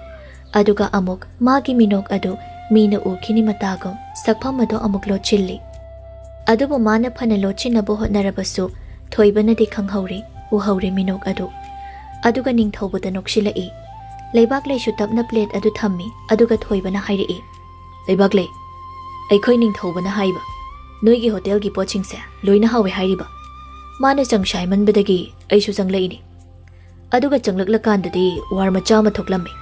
ꯑꯗꯨꯒ ꯑꯃꯨꯛ ꯃꯥꯒꯤ ꯃꯤꯅꯣꯛ ꯑꯗꯨ ꯃꯤꯅ ꯎꯈꯤꯅꯤ ꯃꯇꯥꯒꯨꯝ ꯁꯛꯐꯝ ꯑꯗꯣ ꯑꯃꯨꯛ ꯂꯣꯠꯁꯤꯜꯂꯤ꯫ ꯑꯗꯨꯕꯨ ꯃꯥꯅ ꯐꯅ ꯂꯣꯠꯁꯤꯟꯅꯕ ꯍꯣꯠꯅꯔꯕꯁꯨ ꯊꯣꯏꯕꯅꯗꯤ ꯈꯪꯍꯧꯔꯤ, ꯎꯍꯧꯔꯤ ꯃꯤꯅꯣꯛ ꯑꯗꯨ꯫ ꯑꯗꯨꯒ ꯅꯤꯡꯊꯧꯕꯗ ꯅꯣꯛꯁꯤꯜꯂꯛꯏ꯫ ꯂꯩꯕꯥꯛꯂꯩꯁꯨ ꯇꯞꯅ ꯄ꯭ꯂꯦꯠ ꯑꯗꯨ ꯊꯝꯃꯤ, ꯑꯗꯨꯒ ꯊꯣꯏꯕꯅ ꯍꯥꯏꯔꯛꯏ, "ꯂꯩꯕꯥꯛꯂꯩ, ꯑꯩꯈꯣꯏ ꯅꯤꯡꯊꯧꯕꯅ ꯍꯥꯏꯕ, ꯅꯣꯏꯒꯤ ꯍꯣꯇꯦꯜꯒꯤ ꯄꯣꯠꯁꯤꯡꯁꯦ ꯂꯣꯏꯅ ꯍꯥꯎꯋꯦ ꯍꯥꯏꯔꯤꯕ꯫ ꯃꯥꯅ ꯆꯪꯁꯥꯏꯃꯟꯕꯗꯒꯤ ꯑꯩꯁꯨ ꯆꯪꯂꯛꯏꯅꯤ꯫" ꯑꯗꯨꯒ ꯆꯪꯂꯛꯂꯀꯥꯟꯗꯗꯤ ꯋꯥꯔ ꯃꯆꯥ ꯑꯃ ꯊꯣꯛꯂꯝꯃꯤ꯫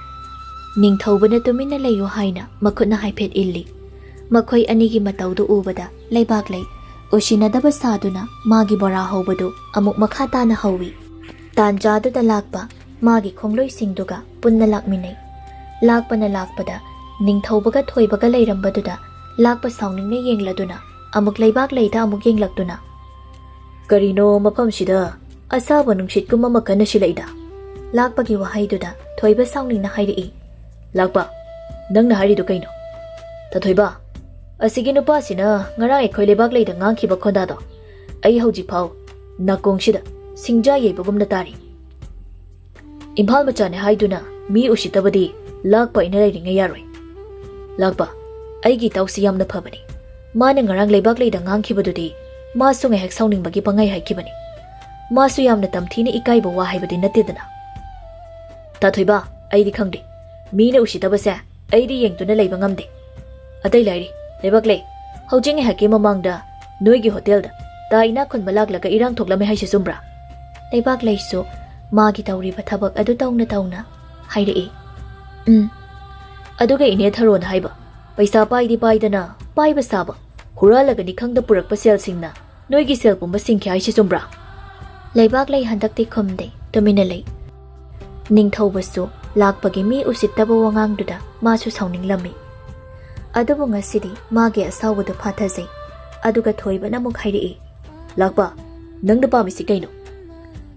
ꯅꯤꯡꯊꯧꯕꯅ ꯇꯨꯃꯤꯟꯅ ꯂꯩꯌꯨ ꯍꯥꯏꯅ ꯃꯈꯨꯠꯅ ꯍꯥꯏꯐꯦꯠ ꯏꯜꯂꯤ꯫ ꯃꯈꯣꯏ ꯑꯅꯤꯒꯤ ꯃꯇꯧꯗꯨ ꯎꯕꯗ ꯂꯩꯕꯥꯛꯂꯩ ꯎꯁꯤꯟꯅꯗꯕ ꯁꯥꯗꯨꯅ ꯃꯥꯒꯤ ꯕꯣꯔꯥ ꯍꯧꯕꯗꯨ ꯑꯃꯨꯛ ꯃꯈꯥ ꯇꯥꯅ ꯍꯧꯏ꯫ ꯇꯥꯟꯖꯥꯗꯨꯗ ꯂꯥꯛꯄ ꯃꯥꯒꯤ ꯈꯣꯡꯂꯣꯏꯁꯤꯡꯗꯨꯒ ꯄꯨꯟꯅ ꯂꯥꯛꯃꯤꯟꯅꯩ꯫ ꯂꯥꯛꯄꯅ ꯂꯥꯛꯄꯗ ꯅꯤꯡꯊꯧꯕꯒ ꯊꯣꯏꯕꯒ ꯂꯩꯔꯝꯕꯗꯨꯗ ꯂꯥꯛꯄ ꯁꯥꯎꯅꯤꯡꯅ ꯌꯦꯡꯂꯗꯨꯅ ꯑꯃꯨꯛ ꯂꯩꯕꯥꯛꯂꯩꯗ ꯑꯃꯨꯛ ꯌꯦꯡꯂꯛꯇꯨꯅ, "ꯀꯔꯤꯅꯣ ꯃꯐꯝꯁꯤꯗ ꯑꯁꯥꯕ ꯅꯨꯡꯁꯤꯠꯀꯨꯝꯕ ꯑꯃ ꯀꯟꯅ ꯁꯤꯜꯂꯛꯏꯗ?" ꯂꯥꯛꯄꯒꯤ ꯋꯥꯍꯩꯗꯨꯗ ꯊꯣꯏꯕ ꯁꯥꯎꯅꯤꯡꯅ ꯍꯥꯏꯔꯛꯏ, "ꯂꯥꯛꯄ, ꯅꯪꯅ ꯍꯥꯏꯔꯤꯗꯨ ꯀꯩꯅꯣ?" "ꯇꯥꯊꯣꯏꯕ, ꯑꯁꯤꯒꯤ ꯅꯨꯄꯥꯁꯤꯅ ꯉꯔꯥꯡ ꯑꯩꯈꯣꯏ ꯂꯩꯕꯥꯛꯂꯩꯗ ꯉꯥꯡꯈꯤꯕ ꯈꯣꯟꯗꯥꯗꯣ ꯑꯩ ꯍꯧꯖꯤꯛꯐꯥꯎ ꯅꯥꯀꯣꯡꯁꯤꯗ ꯁꯤꯡꯖꯥ ꯌꯩꯕꯒꯨꯝꯅ ꯇꯥꯔꯤ꯫ ꯏꯝꯐꯥꯜ ꯃꯆꯥꯅꯦ ꯍꯥꯏꯗꯨꯅ ꯃꯤ ꯎꯁꯤꯠꯇꯕꯗꯤ ꯂꯥꯛꯄ ꯑꯩꯅ ꯂꯩꯔꯤꯉꯩ ꯌꯥꯔꯣꯏ꯫ ꯂꯥꯛꯄ, ꯑꯩꯒꯤ ꯏꯇꯥꯎꯁꯤ ꯌꯥꯝꯅ ꯐꯕꯅꯤ꯫ ꯃꯥꯅ ꯉꯔꯥꯡ ꯂꯩꯕꯥꯛꯂꯩꯗ ꯉꯥꯡꯈꯤꯕꯗꯨꯗꯤ ꯃꯥꯁꯨ ꯉꯥꯏꯍꯥꯛ ꯁꯥꯎꯅꯤꯡꯕꯒꯤ ꯄꯪꯍꯥꯏ ꯍꯥꯏꯈꯤꯕꯅꯤ꯫ ꯃꯥꯁꯨ ꯌꯥꯝꯅ ꯇꯝꯊꯤꯅ ꯏꯀꯥꯏꯕ ꯋꯥ ꯍꯥꯏꯕꯗꯤ ꯅꯠꯇꯦꯗꯅ꯫" "ꯇꯥꯊꯣꯏꯕ, ꯑꯩꯗꯤ ꯈꯪꯗꯦ꯫ ꯃꯤꯅ ꯎꯁꯤꯠꯇꯕꯁꯦ ꯑꯩꯗꯤ ꯌꯦꯡꯗꯨꯅ ꯂꯩꯕ ꯉꯝꯗꯦ꯫ ꯑꯇꯩ ꯂꯥꯏꯔꯤ, ꯂꯩꯕꯥꯛꯂꯩ, ꯍꯧꯖꯤꯛ ꯉꯥꯏꯍꯥꯛꯀꯤ ꯃꯃꯥꯡꯗ ꯅꯣꯏꯒꯤ ꯍꯣꯇꯦꯜꯗ ꯇꯥ ꯏꯅꯥꯛ ꯈꯨꯟꯕ ꯂꯥꯛꯂꯒ ꯏꯔꯥꯡ ꯊꯣꯛꯂꯝꯃꯦ ꯍꯥꯏꯁꯤ ꯆꯨꯝꯕ꯭ꯔꯥ?" ꯂꯩꯕꯥꯛꯂꯩꯁꯨ ꯃꯥꯒꯤ ꯇꯧꯔꯤꯕ ꯊꯕꯛ ꯑꯗꯨ ꯇꯧꯅ ꯇꯧꯅ ꯍꯥꯏꯔꯛꯏ, "ꯎꯝ꯫" "ꯑꯗꯨꯒ ꯏꯅꯦ ꯊꯔꯣꯅ ꯍꯥꯏꯕ, ꯄꯩꯁꯥ ꯄꯥꯏꯗꯤ ꯄꯥꯏꯗꯅ ꯄꯥꯏꯕ ꯁꯥꯕ, ꯍꯨꯔꯥꯜꯂꯒꯅꯤ ꯈꯪꯗ ꯄꯨꯔꯛꯄ ꯁꯦꯜꯁꯤꯡꯅ ꯅꯣꯏꯒꯤ ꯁꯦꯜ ꯄꯨꯝꯕ ꯁꯤꯡꯈꯤ ꯍꯥꯏꯁꯤ ꯆꯨꯝꯕ꯭ꯔꯥ?" ꯂꯩꯕꯥꯛꯂꯩ ꯍꯟꯗꯛꯇꯤ ꯈꯨꯝꯗꯦ, ꯇꯨꯃꯤꯟꯅ ꯂꯩ꯫ ꯅꯤꯡꯊꯧꯕꯁꯨ ꯂꯥꯛꯄꯒꯤ ꯃꯤ ꯎꯁꯤꯠꯇꯕ ꯋꯥꯉꯥꯡꯗꯨꯗ ꯃꯥꯁꯨ ꯁꯥꯎꯅꯤꯡꯂꯝꯃꯤ꯫ ꯑꯗꯨꯕꯨ ꯉꯁꯤꯗꯤ ꯃꯥꯒꯤ ꯑꯁꯥꯎꯕꯗꯨ ꯐꯥꯊꯖꯩ꯫ ꯑꯗꯨꯒ ꯊꯣꯏꯕꯅ ꯑꯃꯨꯛ ꯍꯥꯏꯔꯛꯏ, "ꯂꯥꯛꯄ, ꯅꯪꯅ ꯄꯥꯝꯃꯤꯁꯤ ꯀꯩꯅꯣ?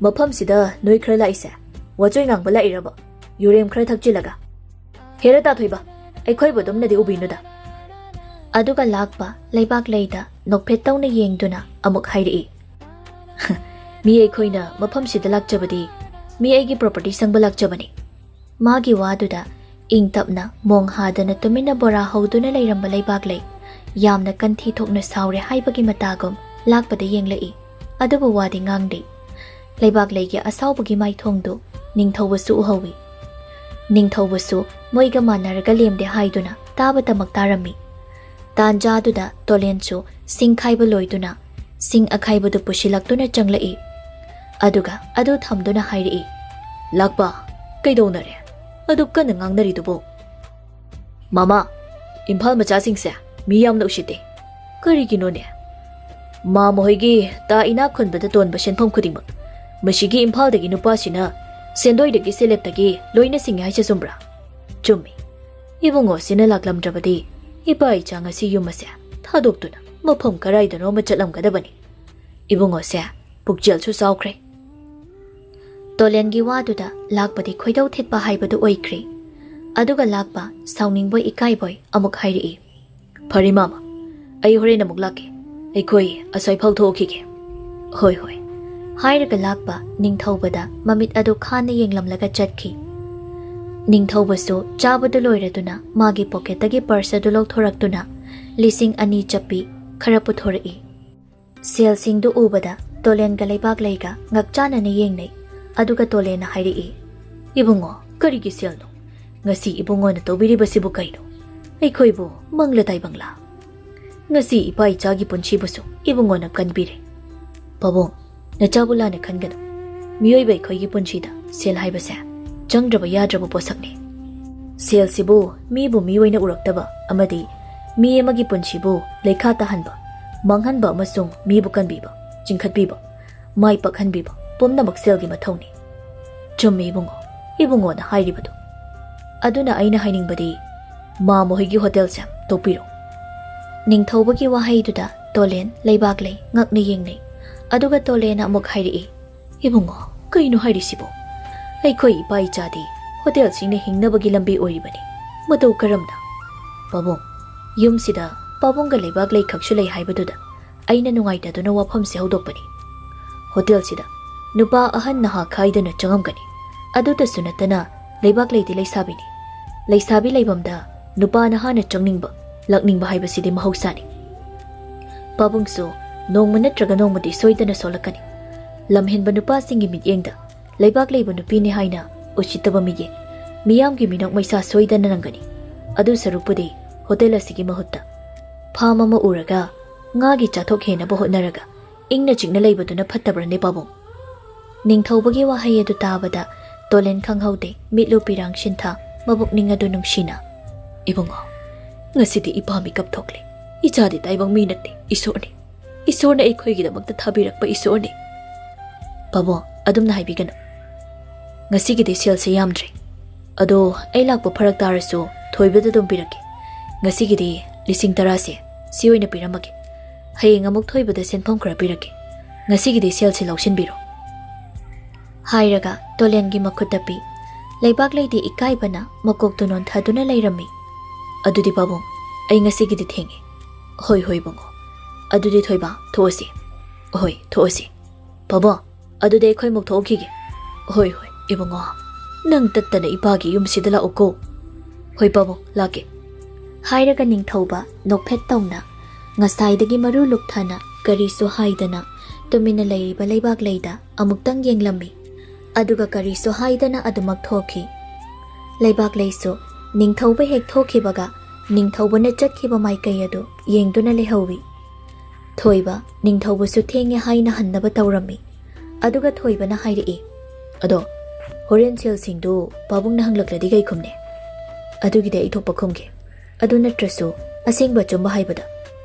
ꯃꯐꯝꯁꯤꯗ ꯅꯣꯏ ꯈꯔ ꯂꯥꯛꯏꯁꯦ ꯋꯥꯆꯣꯏ ꯉꯥꯡꯕ ꯂꯥꯛꯏꯔꯕ? ꯌꯨꯔꯦꯝ ꯈꯔ ꯊꯛꯆꯤꯜꯂꯒ? ꯍꯦꯔꯥ ꯇꯥꯊꯣꯏꯕ, ꯑꯩꯈꯣꯏꯕꯨ ꯑꯗꯨꯝꯅꯗꯤ ꯎꯕꯤꯅꯨꯗ"꯫ ꯑꯗꯨꯒ ꯂꯥꯛꯄ ꯂꯩꯕꯥꯛ ꯂꯩꯗ ꯅꯣꯛꯐꯦꯠ ꯇꯧꯅ ꯌꯦꯡꯗꯨꯅ ꯑꯃꯨꯛ ꯍꯥꯏꯔꯛꯏ, "ꯃꯤ ꯑꯩꯈꯣꯏꯅ ꯃꯐꯝꯁꯤꯗ ꯂꯥꯛꯆꯕꯗꯤ ꯃꯤ ꯑꯩꯒꯤ ꯄ꯭ꯔꯣꯄꯔꯇꯤ ꯁꯪꯕ ꯂꯥꯛꯆꯕꯅꯤ"꯫ ꯃꯥꯒꯤ ꯋꯥꯗꯨꯗ ꯏꯪ ꯇꯞꯅ ꯃꯣꯡ ꯍꯥꯗꯅ ꯇꯨꯃꯤꯟꯅ ꯕꯣꯔꯥ ꯍꯧꯗꯨꯅ ꯂꯩꯔꯝꯕ ꯂꯩꯕꯥꯛ ꯂꯩ ꯌꯥꯝꯅ ꯀꯟꯊꯤ ꯊꯣꯛꯅ ꯁꯥꯎꯔꯦ ꯍꯥꯏꯕꯒꯤ ꯃꯇꯥꯒꯨꯝ ꯂꯥꯛꯄꯗ ꯌꯦꯡꯂꯛꯏ꯫ ꯑꯗꯨꯕꯨ ꯋꯥꯗꯤ ꯉꯥꯡꯗꯦ꯫ ꯂꯩꯕꯥꯛ ꯂꯩꯒꯤ ꯑꯁꯥꯎꯕꯒꯤ ꯃꯥꯏꯊꯣꯡꯗꯨ ꯅꯤꯡꯊꯧꯕꯁꯨ ꯎꯍꯧꯏ꯫ ꯅꯤꯡꯊꯧꯕꯁꯨ ꯃꯣꯏꯒ ꯃꯥꯟꯅꯔꯒ ꯂꯦꯝꯗꯦ ꯍꯥꯏꯗꯨꯅ ꯇꯥꯕꯇꯃꯛ ꯇꯥꯔꯝꯃꯤ꯫ ꯇꯥꯟꯖꯥꯗꯨꯗ ꯇꯣꯂꯦꯟꯁꯨ ꯁꯤꯡ ꯈꯥꯏꯕ ꯂꯣꯏꯗꯨꯅ ꯁꯤꯡ ꯑꯈꯥꯏꯕꯗꯨ ꯄꯨꯁꯤꯜꯂꯛꯇꯨꯅ ꯆꯪꯂꯛꯏ꯫ ꯑꯗꯨꯒ ꯑꯗꯨ ꯊꯝꯗꯨꯅ ꯍꯥꯏꯔꯛꯏ, "ꯂꯥꯛꯄ, ꯀꯩꯗꯧꯅꯔꯦ? ꯑꯗꯨꯛ ꯀꯟꯅ ꯉꯥꯡꯅꯔꯤꯗꯨꯕꯨ?" "ꯃꯃꯥ, ꯏꯝꯐꯥꯜ ꯃꯆꯥꯁꯤꯡꯁꯦ ꯃꯤ ꯌꯥꯝꯅ ꯎꯁꯤꯠꯇꯦ꯫ ꯀꯔꯤꯒꯤꯅꯣꯅꯦ? ꯃꯥ ꯃꯈꯣꯏꯒꯤ ꯇꯥ ꯏꯅꯥꯛ ꯈꯨꯟꯕꯗ ꯇꯣꯟꯕ ꯁꯦꯟꯐꯝ ꯈꯨꯗꯤꯡꯃꯛ ꯃꯁꯤꯒꯤ ꯏꯝꯐꯥꯜꯗꯒꯤ ꯅꯨꯄꯥꯁꯤꯅ ꯁꯦꯟꯗꯣꯏꯗꯒꯤ ꯁꯦꯂꯦꯞꯇꯒꯤ ꯂꯣꯏꯅ ꯁꯤꯡꯉꯦ ꯍꯥꯏꯁꯦ ꯆꯨꯝꯕ꯭ꯔꯥ?" "ꯆꯨꯝꯃꯤ꯫ ꯏꯕꯨꯡꯉꯣꯁꯤꯅ ꯂꯥꯛꯂꯝꯗ꯭ꯔꯕꯗꯤ ꯏꯄꯥ ꯏꯆꯥ ꯉꯁꯤ ꯌꯨꯝ ꯑꯁꯦ ꯊꯥꯗꯣꯛꯇꯨꯅ ꯃꯐꯝ ꯀꯔꯥꯏꯗꯅꯣ ꯑꯃ ꯆꯠꯂꯝꯒꯗꯕꯅꯤ꯫ ꯏꯕꯨꯡꯉꯣꯁꯦ ꯄꯨꯛꯆꯦꯜꯁꯨ ꯆꯥꯎꯈ꯭ꯔꯦ"꯫ ꯇꯣꯂꯦꯟꯒꯤ ꯋꯥꯗꯨꯗ ꯂꯥꯛꯄꯗꯤ ꯈꯣꯏꯗꯧ ꯊꯤꯠꯄ ꯍꯥꯏꯕꯗꯨ ꯑꯣꯏꯈ꯭ꯔꯦ꯫ ꯑꯗꯨꯒ ꯂꯥꯛꯄ ꯁꯥꯎꯅꯤꯡꯕꯣꯏ ꯏꯀꯥꯏꯕꯣꯏ ꯑꯃꯨꯛ ꯍꯥꯏꯔꯛꯏ, "ꯐꯔꯦ ꯃꯥꯃ, ꯑꯩ ꯍꯣꯔꯦꯟ ꯑꯃꯨꯛ ꯂꯥꯛꯀꯦ꯫ ꯑꯩꯈꯣꯏ ꯑꯁ꯭ꯋꯥꯏꯐꯥꯎ ꯊꯣꯛꯎꯈꯤꯒꯦ"꯫ "ꯍꯣꯏ, ꯍꯣꯏ"꯫ ꯍꯥꯏꯔꯒ ꯂꯥꯛꯄ ꯅꯤꯡꯊꯧꯕꯗ ꯃꯃꯤꯠ ꯑꯗꯨ ꯈꯥꯟꯅ ꯌꯦꯡꯂꯝꯂꯒ ꯆꯠꯈꯤ꯫ ꯅꯤꯡꯊꯧꯕꯁꯨ ꯆꯥꯕꯗꯨ ꯂꯣꯏꯔꯗꯨꯅ ꯃꯥꯒꯤ ꯄꯣꯀꯦꯠꯇꯒꯤ ꯄꯔꯁ ꯑꯗꯨ ꯂꯧꯊꯣꯔꯛꯇꯨꯅ ꯂꯤꯁꯤꯡ ꯑꯅꯤ ꯆꯞꯄꯤ ꯈꯔ ꯄꯨꯊꯣꯔꯛꯏ꯫ ꯁꯦꯜꯁꯤꯡꯗꯨ ꯎꯕꯗ ꯇꯣꯂꯦꯟꯒ ꯂꯩꯕꯥꯛ ꯂꯩꯒ ꯉꯛꯆꯥꯟꯅꯅ ꯌꯦꯡꯅꯩ꯫ ꯑꯗꯨꯒ ꯇꯣꯂꯦꯟꯅ ꯍꯥꯏꯔꯛꯏ, "ꯏꯕꯨꯡꯉꯣ, ꯀꯔꯤꯒꯤ ꯁꯦꯜꯅꯣ? ꯉꯁꯤ ꯏꯕꯨꯡꯉꯣꯅ ꯇꯧꯕꯤꯔꯤꯕꯁꯤꯕꯨ ꯀꯩꯅꯣ? ꯑꯩꯈꯣꯏꯕꯨ ꯃꯪꯂ ꯇꯥꯏꯕꯪꯂꯥ? ꯉꯁꯤ ꯏꯄꯥ ꯏꯆꯥꯒꯤ ꯄꯨꯟꯁꯤꯕꯨꯁꯨ ꯏꯕꯨꯡꯉꯣꯅ ꯀꯟꯕꯤꯔꯦ꯫ ꯄꯥꯕꯨꯡ, ꯅꯆꯥꯕꯨ ꯂꯥꯟꯅ ꯈꯟꯒꯅꯨ꯫ ꯃꯤꯑꯣꯏꯕ ꯑꯩꯈꯣꯏꯒꯤ ꯄꯨꯟꯁꯤꯗ ꯁꯦꯜ ꯍꯥꯏꯕꯁꯦ ꯆꯪꯗ꯭ꯔꯕ ꯌꯥꯗ꯭ꯔꯕ ꯄꯣꯠꯁꯛꯅꯤ꯫ ꯁꯦꯜꯁꯤꯕꯨ ꯃꯤꯕꯨ ꯃꯤ ꯑꯣꯏꯅ ꯎꯔꯛꯇꯕ ꯑꯃꯗꯤ ꯃꯤ ꯑꯃꯒꯤ ꯄꯨꯟꯁꯤꯕꯨ ꯂꯩꯈꯥ ꯇꯥꯍꯟꯕ, ꯃꯥꯡꯍꯟꯕ ꯑꯃꯁꯨꯡ ꯃꯤꯕꯨ ꯀꯟꯕꯤꯕ, ꯆꯤꯡꯈꯠꯄꯤꯕ, ꯃꯥꯏ ꯄꯥꯛꯍꯟꯕꯤꯕ ꯄꯨꯝꯅꯃꯛ ꯁꯦꯜꯒꯤ ꯃꯊꯧꯅꯤ"꯫ "ꯆꯨꯝꯃꯤ ꯏꯕꯨꯡꯉꯣ, ꯏꯕꯨꯡꯉꯣꯅ ꯍꯥꯏꯔꯤꯕꯗꯣ꯫ ꯑꯗꯨꯅ ꯑꯩꯅ ꯍꯥꯏꯅꯤꯡꯕꯗꯤ, ꯃꯥ ꯃꯈꯣꯏꯒꯤ ꯍꯣꯇꯦꯜꯁꯦ ꯇꯣꯛꯄꯤꯔꯣ꯫ ꯅꯤꯡꯊꯧꯕꯒꯤ ꯋꯥꯍꯩꯗꯨꯗ ꯇꯣꯂꯦꯟ, ꯂꯩꯕꯥꯛꯂꯩ ꯉꯛꯅ ꯌꯦꯡꯅꯩ꯫ ꯑꯗꯨꯒ ꯇꯣꯂꯦꯟꯅ ꯑꯃꯨꯛ ꯍꯥꯏꯔꯛꯏ, "ꯏꯕꯨꯡꯉꯣ, ꯀꯩꯅꯣ ꯍꯥꯏꯔꯤꯁꯤꯕꯣ? ꯑꯩꯈꯣꯏ ꯏꯄꯥ ꯏꯆꯥꯗꯤ ꯍꯣꯇꯦꯜꯁꯤꯡꯅ ꯍꯤꯡꯅꯕꯒꯤ ꯂꯝꯕꯤ ꯑꯣꯏꯔꯤꯕꯅꯤ꯫ ꯃꯇꯧ ꯀꯔꯝꯅ?" "ꯄꯥꯕꯨꯡ, ꯌꯨꯝꯁꯤꯗ ꯄꯥꯕꯨꯡꯒ ꯂꯩꯕꯥꯛꯂꯩ ꯈꯛꯁꯨ ꯂꯩ ꯍꯥꯏꯕꯗꯨꯗ ꯑꯩꯅ ꯅꯨꯡꯉꯥꯏꯇꯗꯨꯅ ꯋꯥꯐꯝꯁꯦ ꯍꯧꯗꯣꯛꯄꯅꯤ꯫ ꯍꯣꯇꯦꯜꯁꯤꯗ ꯅꯨꯄꯥ ꯑꯍꯟ ꯅꯍꯥ ꯈꯥꯏꯗꯅ ꯆꯪꯉꯝꯒꯅꯤ꯫ ꯑꯗꯨꯇꯁꯨ ꯅꯠꯇꯅ ꯂꯩꯕꯥꯛꯂꯩꯗꯤ ꯂꯩꯁꯥꯕꯤꯅꯤ꯫ ꯂꯩꯁꯥꯕꯤ ꯂꯩꯐꯝꯗ ꯅꯨꯄꯥ ꯅꯍꯥꯅ ꯆꯪꯅꯤꯡꯕ, ꯂꯥꯛꯅꯤꯡꯕ ꯍꯥꯏꯕꯁꯤꯗꯤ ꯃꯍꯧꯁꯥꯅꯤ꯫ ꯄꯥꯕꯨꯡꯁꯨ ꯅꯣꯡꯃ ꯅꯠꯇ꯭ꯔꯒ ꯅꯣꯡꯃꯗꯤ ꯁꯣꯏꯗꯅ ꯁꯣꯜꯂꯛꯀꯅꯤ꯫ ꯂꯝꯍꯦꯟꯕ ꯅꯨꯄꯥꯁꯤꯡꯒꯤ ꯃꯤꯠꯌꯦꯡꯗ ꯂꯩꯕꯥꯛ ꯂꯩꯕ ꯅꯨꯄꯤꯅꯤ ꯍꯥꯏꯅ ꯎꯁꯤꯠꯇꯕ ꯃꯤꯠꯌꯦꯡ, ꯃꯤꯌꯥꯝꯒꯤ ꯃꯤꯅꯣꯛ ꯃꯩꯁꯥ ꯁꯣꯏꯗꯅ ꯅꯪꯒꯅꯤ꯫ ꯑꯗꯨ ꯁꯔꯨꯛꯄꯨꯗꯤ ꯍꯣꯇꯦꯜ ꯑꯁꯤꯒꯤ ꯃꯍꯨꯠꯇ ꯐꯥꯝ ꯑꯃ ꯎꯔꯒ ꯉꯥꯒꯤ ꯆꯥꯊꯣꯛ ꯍꯦꯟꯅꯕ ꯍꯣꯠꯅꯔꯒ ꯏꯪꯅ ꯆꯤꯛꯅ ꯂꯩꯕꯗꯨꯅ ꯐꯠꯇꯕ꯭ꯔꯅꯦ, ꯄꯥꯕꯨꯡ?" ꯅꯤꯡꯊꯧꯕꯒꯤ ꯋꯥꯍꯩ ꯑꯗꯨ ꯇꯥꯕꯗ ꯇꯣꯂꯦꯟ ꯈꯪꯍꯧꯗꯦ, ꯃꯤꯠꯂꯨ ꯄꯤꯔꯥꯡ ꯁꯤꯟꯊꯥ, ꯃꯕꯨꯛꯅꯤꯡ ꯑꯗꯨ ꯅꯨꯡꯁꯤꯅ, "ꯏꯕꯨꯡꯉꯣ, ꯉꯁꯤꯗꯤ ꯏꯄꯥ ꯃꯤꯀꯞ ꯊꯣꯛꯂꯦ꯫ ꯏꯆꯥꯗꯤ ꯇꯥꯏꯕꯪ ꯃꯤ ꯅꯠꯇꯦ, ꯏꯁꯣꯔꯅꯤ꯫ ꯏꯁꯣꯔꯅ ꯑꯩꯈꯣꯏꯒꯤꯗꯃꯛꯇ ꯊꯥꯕꯤꯔꯛꯄ ꯏꯁꯣꯔꯅꯤ꯫" "ꯄꯥꯕꯨꯡ, ꯑꯗꯨꯝꯅ ꯍꯥꯏꯕꯤꯒꯅꯨ꯫ ꯉꯁꯤꯒꯤꯗꯤ ꯁꯦꯜꯁꯦ ꯌꯥꯝꯗ꯭ꯔꯦ꯫ ꯑꯗꯣ ꯑꯩ ꯂꯥꯛꯄ ꯐꯔꯛ ꯇꯥꯔꯁꯨ ꯊꯣꯏꯕꯗ ꯑꯗꯨꯝ ꯄꯤꯔꯛꯀꯦ꯫ ꯉꯁꯤꯒꯤꯗꯤ ꯂꯤꯁꯤꯡ ꯇꯔꯥꯁꯦ ꯁꯤ ꯑꯣꯏꯅ ꯄꯤꯔꯝꯃꯒꯦ꯫ ꯍꯌꯦꯡ ꯑꯃꯨꯛ ꯊꯣꯏꯕꯗ ꯁꯦꯟꯐꯝ ꯈꯔ ꯄꯤꯔꯛꯀꯦ꯫ ꯉꯁꯤꯒꯤꯗꯤ ꯁꯦꯜꯁꯦ ꯂꯧꯁꯤꯟꯕꯤꯔꯣ꯫" ꯍꯥꯏꯔꯒ ꯇꯣꯂꯦꯟꯒꯤ ꯃꯈꯨꯠꯇ ꯄꯤ꯫ ꯂꯩꯕꯥꯛꯂꯩꯗꯤ ꯏꯀꯥꯏꯕꯅ ꯃꯀꯣꯛꯇꯨ ꯅꯣꯟꯊꯗꯨꯅ ꯂꯩꯔꯝꯃꯤ꯫ "ꯑꯗꯨꯗꯤ ꯄꯥꯕꯨꯡ, ꯑꯩ ꯉꯁꯤꯒꯤꯗꯤ ꯊꯦꯡꯉꯦ꯫" "ꯍꯣꯏ, ꯍꯣꯏ ꯏꯕꯨꯡꯉꯣ꯫ ꯑꯗꯨꯗꯤ ꯊꯣꯏꯕ, ꯊꯣꯛꯑꯁꯤ꯫" "ꯍꯣꯏ, ꯊꯣꯛꯑꯁꯤ꯫" "ꯄꯥꯕꯨꯡ, ꯑꯗꯨꯗꯤ ꯑꯩꯈꯣꯏ ꯑꯃꯨꯛ ꯊꯣꯛꯈꯤꯒꯦ꯫" "ꯍꯣꯏ, ꯍꯣꯏ ꯏꯕꯨꯡꯉꯣ, ꯅꯪ ꯇꯠꯇꯅ ꯏꯄꯥꯒꯤ ꯌꯨꯝꯁꯤꯗ ꯂꯥꯛꯎꯀꯣ꯫" "ꯍꯣꯏ ꯄꯥꯕꯨꯡ, ꯂꯥꯛꯀꯦ꯫" ꯍꯥꯏꯔꯒ ꯅꯤꯡꯊꯧꯕ ꯅꯣꯛꯐꯦꯠ ꯇꯧꯅ ꯉꯁꯥꯏꯗꯒꯤ ꯃꯔꯨ ꯂꯨꯛꯊꯅ ꯀꯔꯤꯁꯨ ꯍꯥꯏꯗꯅ ꯇꯨꯃꯤꯟꯅ ꯂꯩꯔꯤꯕ ꯂꯩꯕꯥꯛꯂꯩꯗ ꯑꯃꯨꯛꯇꯪ ꯌꯦꯡꯂꯝꯃꯤ꯫ ꯑꯗꯨꯒ ꯀꯔꯤꯁꯨ ꯍꯥꯏꯗꯅ ꯑꯗꯨꯃꯛ ꯊꯣꯛꯈꯤ꯫ ꯂꯩꯕꯥꯛꯂꯩꯁꯨ ꯅꯤꯡꯊꯧꯕ ꯍꯦꯛ ꯊꯣꯛꯈꯤꯕꯒ ꯅꯤꯡꯊꯧꯕꯅ ꯆꯠꯈꯤꯕ ꯃꯥꯏꯀꯩ ꯑꯗꯨ ꯌꯦꯡꯗꯨꯅ ꯂꯩꯍꯧꯏ꯫ ꯊꯣꯏꯕ ꯅꯤꯡꯊꯧꯕꯁꯨ ꯊꯦꯡꯉꯦ ꯍꯥꯏꯅ ꯍꯟꯅꯕ ꯇꯧꯔꯝꯃꯤ꯫ ꯑꯗꯨꯒ ꯊꯣꯏꯕꯅ ꯍꯥꯏꯔꯛꯏ, "ꯑꯗꯣ ꯍꯣꯔꯦꯟ ꯁꯦꯜꯁꯤꯡꯗꯨ ꯄꯥꯕꯨꯡꯅ ꯍꯪꯂꯛꯂꯗꯤ ꯀꯩ ꯈꯨꯝꯅꯤ?" "ꯑꯗꯨꯒꯤꯗꯤ ꯑꯩ ꯊꯣꯛꯄ ꯈꯨꯝꯒꯦ꯫ ꯑꯗꯨ ꯅꯠꯇ꯭ꯔꯁꯨ ꯑꯁꯦꯡꯕ ꯑꯆꯨꯝꯕ ꯍꯥꯏꯕꯗ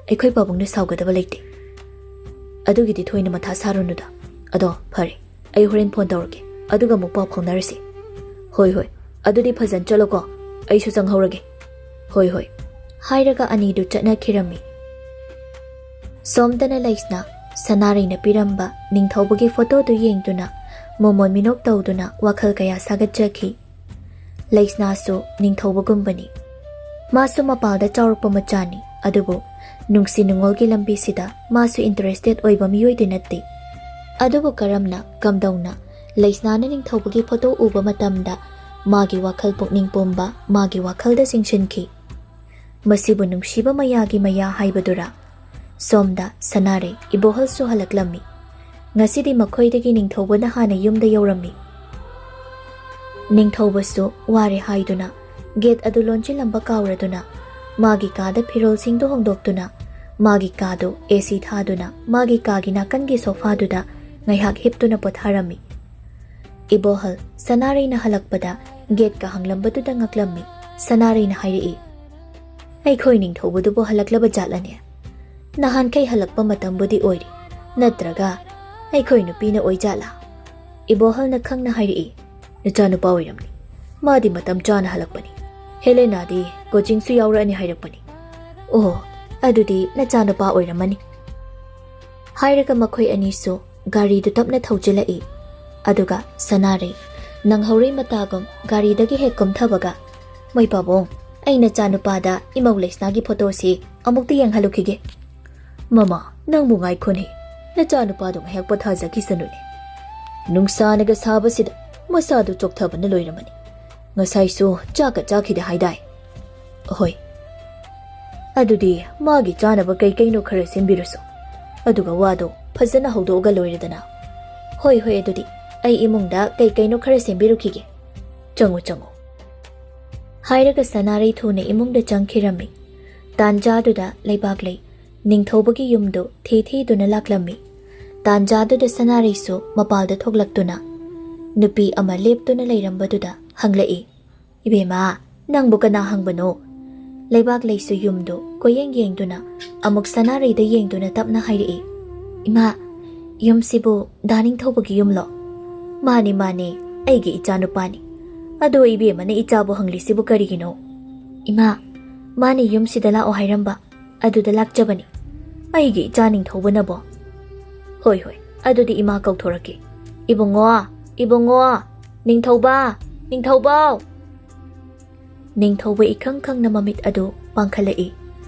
ꯑꯩꯈꯣꯏ ꯄꯥꯕꯨꯡꯅ ꯁꯥꯎꯒꯗꯕ ꯂꯩꯇꯦ꯫ ꯑꯗꯨꯒꯤꯗꯤ ꯊꯣꯏꯅ ꯃꯊꯥ ꯁꯥꯔꯨꯅꯨꯗ꯫ ꯑꯗꯣ ꯐꯔꯦ, ꯑꯩ ꯍꯣꯔꯦꯟ ꯐꯣꯟ ꯇꯧꯔꯛꯀꯦ, ꯑꯗꯨꯒ ꯑꯃꯨꯛ ꯄꯥꯎ ꯐꯥꯎꯅꯔꯁꯤ꯫" "ꯍꯣꯏ, ꯍꯣꯏ, ꯑꯗꯨꯗꯤ ꯐꯖꯅ ꯆꯠꯂꯣꯀꯣ, ꯑꯩꯁꯨ ꯆꯪꯍꯧꯔꯒꯦ꯫" "ꯍꯣꯏ, ꯍꯣꯏ," ꯍꯥꯏꯔꯒ ꯑꯅꯤꯗꯨ ꯆꯠꯅꯈꯤꯔꯝꯃꯤ꯫ ꯁꯣꯝꯗꯅ ꯂꯩꯁꯅꯥ ꯁꯅꯥꯔꯩꯅ ꯄꯤꯔꯝꯕ ꯅꯤꯡꯊꯧꯕꯒꯤ ꯐꯣꯇꯣꯗꯨ ꯌꯦꯡꯗꯨꯅ ꯃꯣꯃꯣꯟ ꯃꯤꯅꯣꯛ ꯇꯧꯗꯨꯅ ꯋꯥꯈꯜ ꯀꯌꯥ ꯁꯥꯒꯠꯆꯈꯤ꯫ ꯂꯩꯁꯅꯥꯁꯨ ꯅꯤꯡꯊꯧꯕꯒꯨꯝꯕꯅꯤ꯫ ꯃꯥꯁꯨ ꯃꯄꯥꯜꯗ ꯆꯥꯎꯔꯛꯄ ꯃꯆꯥꯅꯤ, ꯑꯗꯨꯕꯨ ꯅꯨꯡꯁꯤ ꯅꯨꯡꯉꯣꯜꯒꯤ ꯂꯝꯕꯤꯁꯤꯗ ꯃꯥꯁꯨ interested ꯑꯣꯏꯕ ꯃꯤꯑꯣꯏꯗꯤ ꯅꯠꯇꯦ꯫ ꯑꯗꯨꯕꯨ ꯀꯔꯝꯅ, ꯀꯝꯗꯧꯅ ꯂꯩꯁꯅꯥꯅ ꯅꯤꯡꯊꯧꯕꯒꯤ ꯐꯣꯇꯣ ꯎꯕ ꯃꯇꯝꯗ ꯃꯥꯒꯤ ꯋꯥꯈꯜ ꯄꯨꯛꯅꯤꯡ ꯄꯨꯝꯕ ꯃꯥꯒꯤ ꯋꯥꯈꯜꯗ ꯆꯤꯡꯁꯤꯟꯈꯤ꯫ ꯃꯁꯤꯕꯨ ꯅꯨꯡꯁꯤꯕ ꯃꯌꯥꯒꯤ ꯃꯌꯥ ꯍꯥꯏꯕꯗꯨꯔꯥ? ꯁꯣꯝꯗ ꯁꯅꯥꯔꯩ ꯏꯕꯣꯍꯜꯁꯨ ꯍꯜꯂꯛꯂꯝꯃꯤ꯫ ꯉꯁꯤꯗꯤ ꯃꯈꯣꯏꯗꯒꯤ ꯅꯤꯡꯊꯧꯕꯅ ꯍꯥꯟꯅ ꯌꯨꯝꯗ ꯌꯧꯔꯝꯃꯤ꯫ ꯅꯤꯡꯊꯧꯕꯁꯨ ꯋꯥꯔꯦ ꯍꯥꯏꯗꯨꯅ ꯒꯦꯠ ꯑꯗꯨ ꯂꯣꯟꯁꯤꯜꯂꯝꯕ ꯀꯥꯎꯔꯗꯨꯅ ꯃꯥꯒꯤ ꯀꯥꯗ ꯐꯤꯔꯣꯜꯁꯤꯡꯗꯨ ꯍꯣꯡꯗꯣꯛꯇꯨꯅ ꯃꯥꯒꯤ ꯀꯥꯗꯨ AC ꯊꯥꯗꯨꯅ ꯃꯥꯒꯤ ꯀꯥꯒꯤ ꯅꯥꯀꯟꯒꯤ ꯁꯣꯐꯥꯗꯨꯗ ꯉꯥꯏꯍꯥꯛ ꯍꯤꯞꯇꯨꯅ ꯄꯣꯊꯥꯔꯝꯃꯤ꯫ ꯏꯕꯣꯍꯜ ꯁꯅꯥꯔꯩꯅ ꯍꯜꯂꯛꯄꯗ ꯒꯦꯠꯀ ꯍꯥꯡꯂꯝꯕꯗꯨꯗ ꯉꯛꯂꯝꯃꯤ꯫ ꯁꯅꯥꯔꯩꯅ ꯍꯥꯏꯔꯛꯏ, "ꯑꯩꯈꯣꯏ ꯅꯤꯡꯊꯧꯕꯗꯨꯕꯨ ꯍꯜꯂꯛꯂꯕ ꯖꯥꯠꯂꯅꯦ? ꯅꯍꯥꯟꯈꯩ ꯍꯜꯂꯛꯄ ꯃꯇꯝꯕꯨꯗꯤ ꯑꯣꯏꯔꯤ, ꯅꯠꯇ꯭ꯔꯒ ꯑꯩꯈꯣꯏ ꯅꯨꯄꯤꯅ ꯑꯣꯏꯖꯥꯠꯂꯥ?" ꯏꯕꯣꯍꯜꯅ ꯈꯪꯅ ꯍꯥꯏꯔꯛꯏ, "ꯅꯆꯥꯅꯨꯄꯥ ꯑꯣꯏꯔꯝꯅꯤ꯫ ꯃꯥꯗꯤ ꯃꯇꯝ ꯆꯥꯅ ꯍꯜꯂꯛꯄꯅꯤ꯫ ꯍꯦꯂꯦꯅꯥꯗꯤ ꯀꯣꯆꯤꯡꯁꯨ ꯌꯥꯎꯔꯛꯑꯅꯤ ꯍꯥꯏꯔꯛꯄꯅꯤ꯫ ꯑꯣ, ꯑꯗꯨꯗꯤ ꯅꯆꯥꯅꯨꯄꯥ ꯑꯣꯏꯔꯝꯃꯅꯤ꯫" ꯍꯥꯏꯔꯒ ꯃꯈꯣꯏ ꯑꯅꯤꯁꯨ ꯒꯥꯔꯤꯗꯨ ꯇꯞꯅ ꯊꯧꯖꯤꯜꯂꯛꯏ꯫ ꯑꯗꯨꯒ ꯁꯅꯥꯔꯩ ꯅꯪꯍꯧꯔꯣꯏ ꯃꯇꯥꯒꯨꯝ ꯒꯥꯔꯤꯗꯒꯤ ꯍꯦꯛ ꯀꯨꯝꯊꯕꯒ, "ꯃꯣꯏ ꯄꯥꯕꯨꯡ, ꯑꯩ ꯅꯆꯥꯅꯨꯄꯥꯗ ꯏꯃꯧ ꯂꯩꯁꯅꯥꯒꯤ ꯐꯣꯇꯣꯁꯤ ꯑꯃꯨꯛꯇ ꯌꯦꯡꯍꯜꯂꯨꯈꯤꯒꯦ꯫" "ꯃꯃꯥ, ꯅꯪꯕꯨ ꯉꯥꯏꯈꯣꯅꯦ꯫ ꯅꯆꯥꯅꯨꯄꯥꯗꯣ ꯉꯥꯏꯍꯥꯛ ꯄꯣꯊꯥꯖꯈꯤꯁꯅꯨꯅꯦ꯫ ꯅꯨꯡꯁꯥꯅꯒ ꯁꯥꯕꯁꯤꯗ ꯃꯁꯥꯗꯨ ꯆꯣꯛꯊꯕꯅ ꯂꯣꯏꯔꯝꯃꯅꯤ꯫ ꯉꯁꯥꯏꯁꯨ ꯆꯥꯛꯀ ꯆꯥꯈꯤꯗꯦ ꯍꯥꯏꯗꯥꯏ?" "ꯑꯍꯣꯏ꯫" "ꯑꯗꯨꯗꯤ ꯃꯥꯒꯤ ꯆꯥꯅꯕ ꯀꯩ ꯀꯩꯅꯣ ꯈꯔ ꯁꯦꯝꯕꯤꯔꯨꯁꯣ꯫ ꯑꯗꯨꯒ ꯋꯥꯗꯣ ꯐꯖꯅ ꯍꯧꯗꯣꯛꯑꯒ ꯂꯣꯏꯔꯦꯗꯅ꯫" "ꯍꯣꯏ, ꯍꯣꯏ, ꯑꯗꯨꯗꯤ ꯑꯩ ꯏꯃꯨꯡꯗ ꯀꯩ ꯀꯩꯅꯣ ꯈꯔ ꯁꯦꯝꯕꯤꯔꯨꯈꯤꯒꯦ꯫ ꯆꯪꯉꯣ, ꯆꯪꯉꯣ꯫" ꯍꯥꯏꯔꯒ ꯁꯅꯥꯔꯩ ꯊꯨꯅ ꯏꯃꯨꯡꯗ ꯆꯪꯈꯤꯔꯝꯃꯤ꯫ ꯇꯥꯟꯖꯥꯗꯨꯗ ꯂꯩꯕꯥꯛꯂꯩ ꯅꯤꯡꯊꯧꯕꯒꯤ ꯌꯨꯝꯗꯨ ꯊꯤ ꯊꯤꯗꯨꯅ ꯂꯥꯛꯂꯝꯃꯤ꯫ ꯇꯥꯟꯖꯥꯗꯨꯗ ꯁꯅꯥꯔꯩꯁꯨ ꯃꯄꯥꯜꯗ ꯊꯣꯛꯂꯛꯇꯨꯅ ꯅꯨꯄꯤ ꯑꯃ ꯂꯦꯞꯇꯨꯅ ꯂꯩꯔꯝꯕꯗꯨꯗ ꯍꯪꯂꯛꯏ, "ꯏꯕꯦꯝꯃ, ꯅꯪꯕꯨ ꯀꯅꯥ ꯍꯪꯕꯅꯣ?" ꯂꯩꯕꯥꯛꯂꯩꯁꯨ ꯌꯨꯝꯗꯨ ꯀꯣꯏꯌꯦꯡ ꯌꯦꯡꯗꯨꯅ ꯑꯃꯨꯛ ꯁꯅꯥꯔꯩꯗ ꯌꯦꯡꯗꯨꯅ ꯇꯞꯅ ꯍꯥꯏꯔꯛꯏ, "ꯏꯃꯥ, ꯌꯨꯝꯁꯤꯕꯨ ꯗꯥ ꯅꯤꯡꯊꯧꯕꯒꯤ ꯌꯨꯝꯂꯣ?" "ꯃꯥꯅꯤ, ꯃꯥꯅꯤ, ꯑꯩꯒꯤ ꯏꯆꯥꯅꯨꯄꯥꯅꯤ꯫ "ꯑꯗꯣ ꯏꯕꯦꯝꯃꯅ ꯏꯆꯥꯕꯨ ꯍꯪꯂꯤꯁꯤꯕꯨ ꯀꯔꯤꯒꯤꯅꯣ?" "ꯏꯃꯥ, ꯃꯥꯅ ꯌꯨꯝꯁꯤꯗ ꯂꯥꯛꯑꯣ ꯍꯥꯏꯔꯝꯕ, ꯑꯗꯨꯗ ꯂꯥꯛꯆꯕꯅꯤ꯫ ꯑꯩꯒꯤ ꯏꯆꯥ ꯅꯤꯡꯊꯧꯕꯅꯕꯣ?" "ꯍꯣꯏ, ꯍꯣꯏ, ꯑꯗꯨꯗꯤ ꯏꯃꯥ ꯀꯧꯊꯣꯔꯛꯀꯦ꯫ ꯏꯕꯨꯡꯉꯣ, ꯏꯕꯨꯡꯉꯣ, ꯅꯤꯡꯊꯧꯕ, ꯅꯤꯡꯊꯧꯕꯧ!" ꯅꯤꯡꯊꯧꯕ ꯏꯈꯪ ꯈꯪꯅ ꯃꯃꯤꯠ ꯑꯗꯨ ꯄꯥꯡꯈꯠꯂꯛꯏ꯫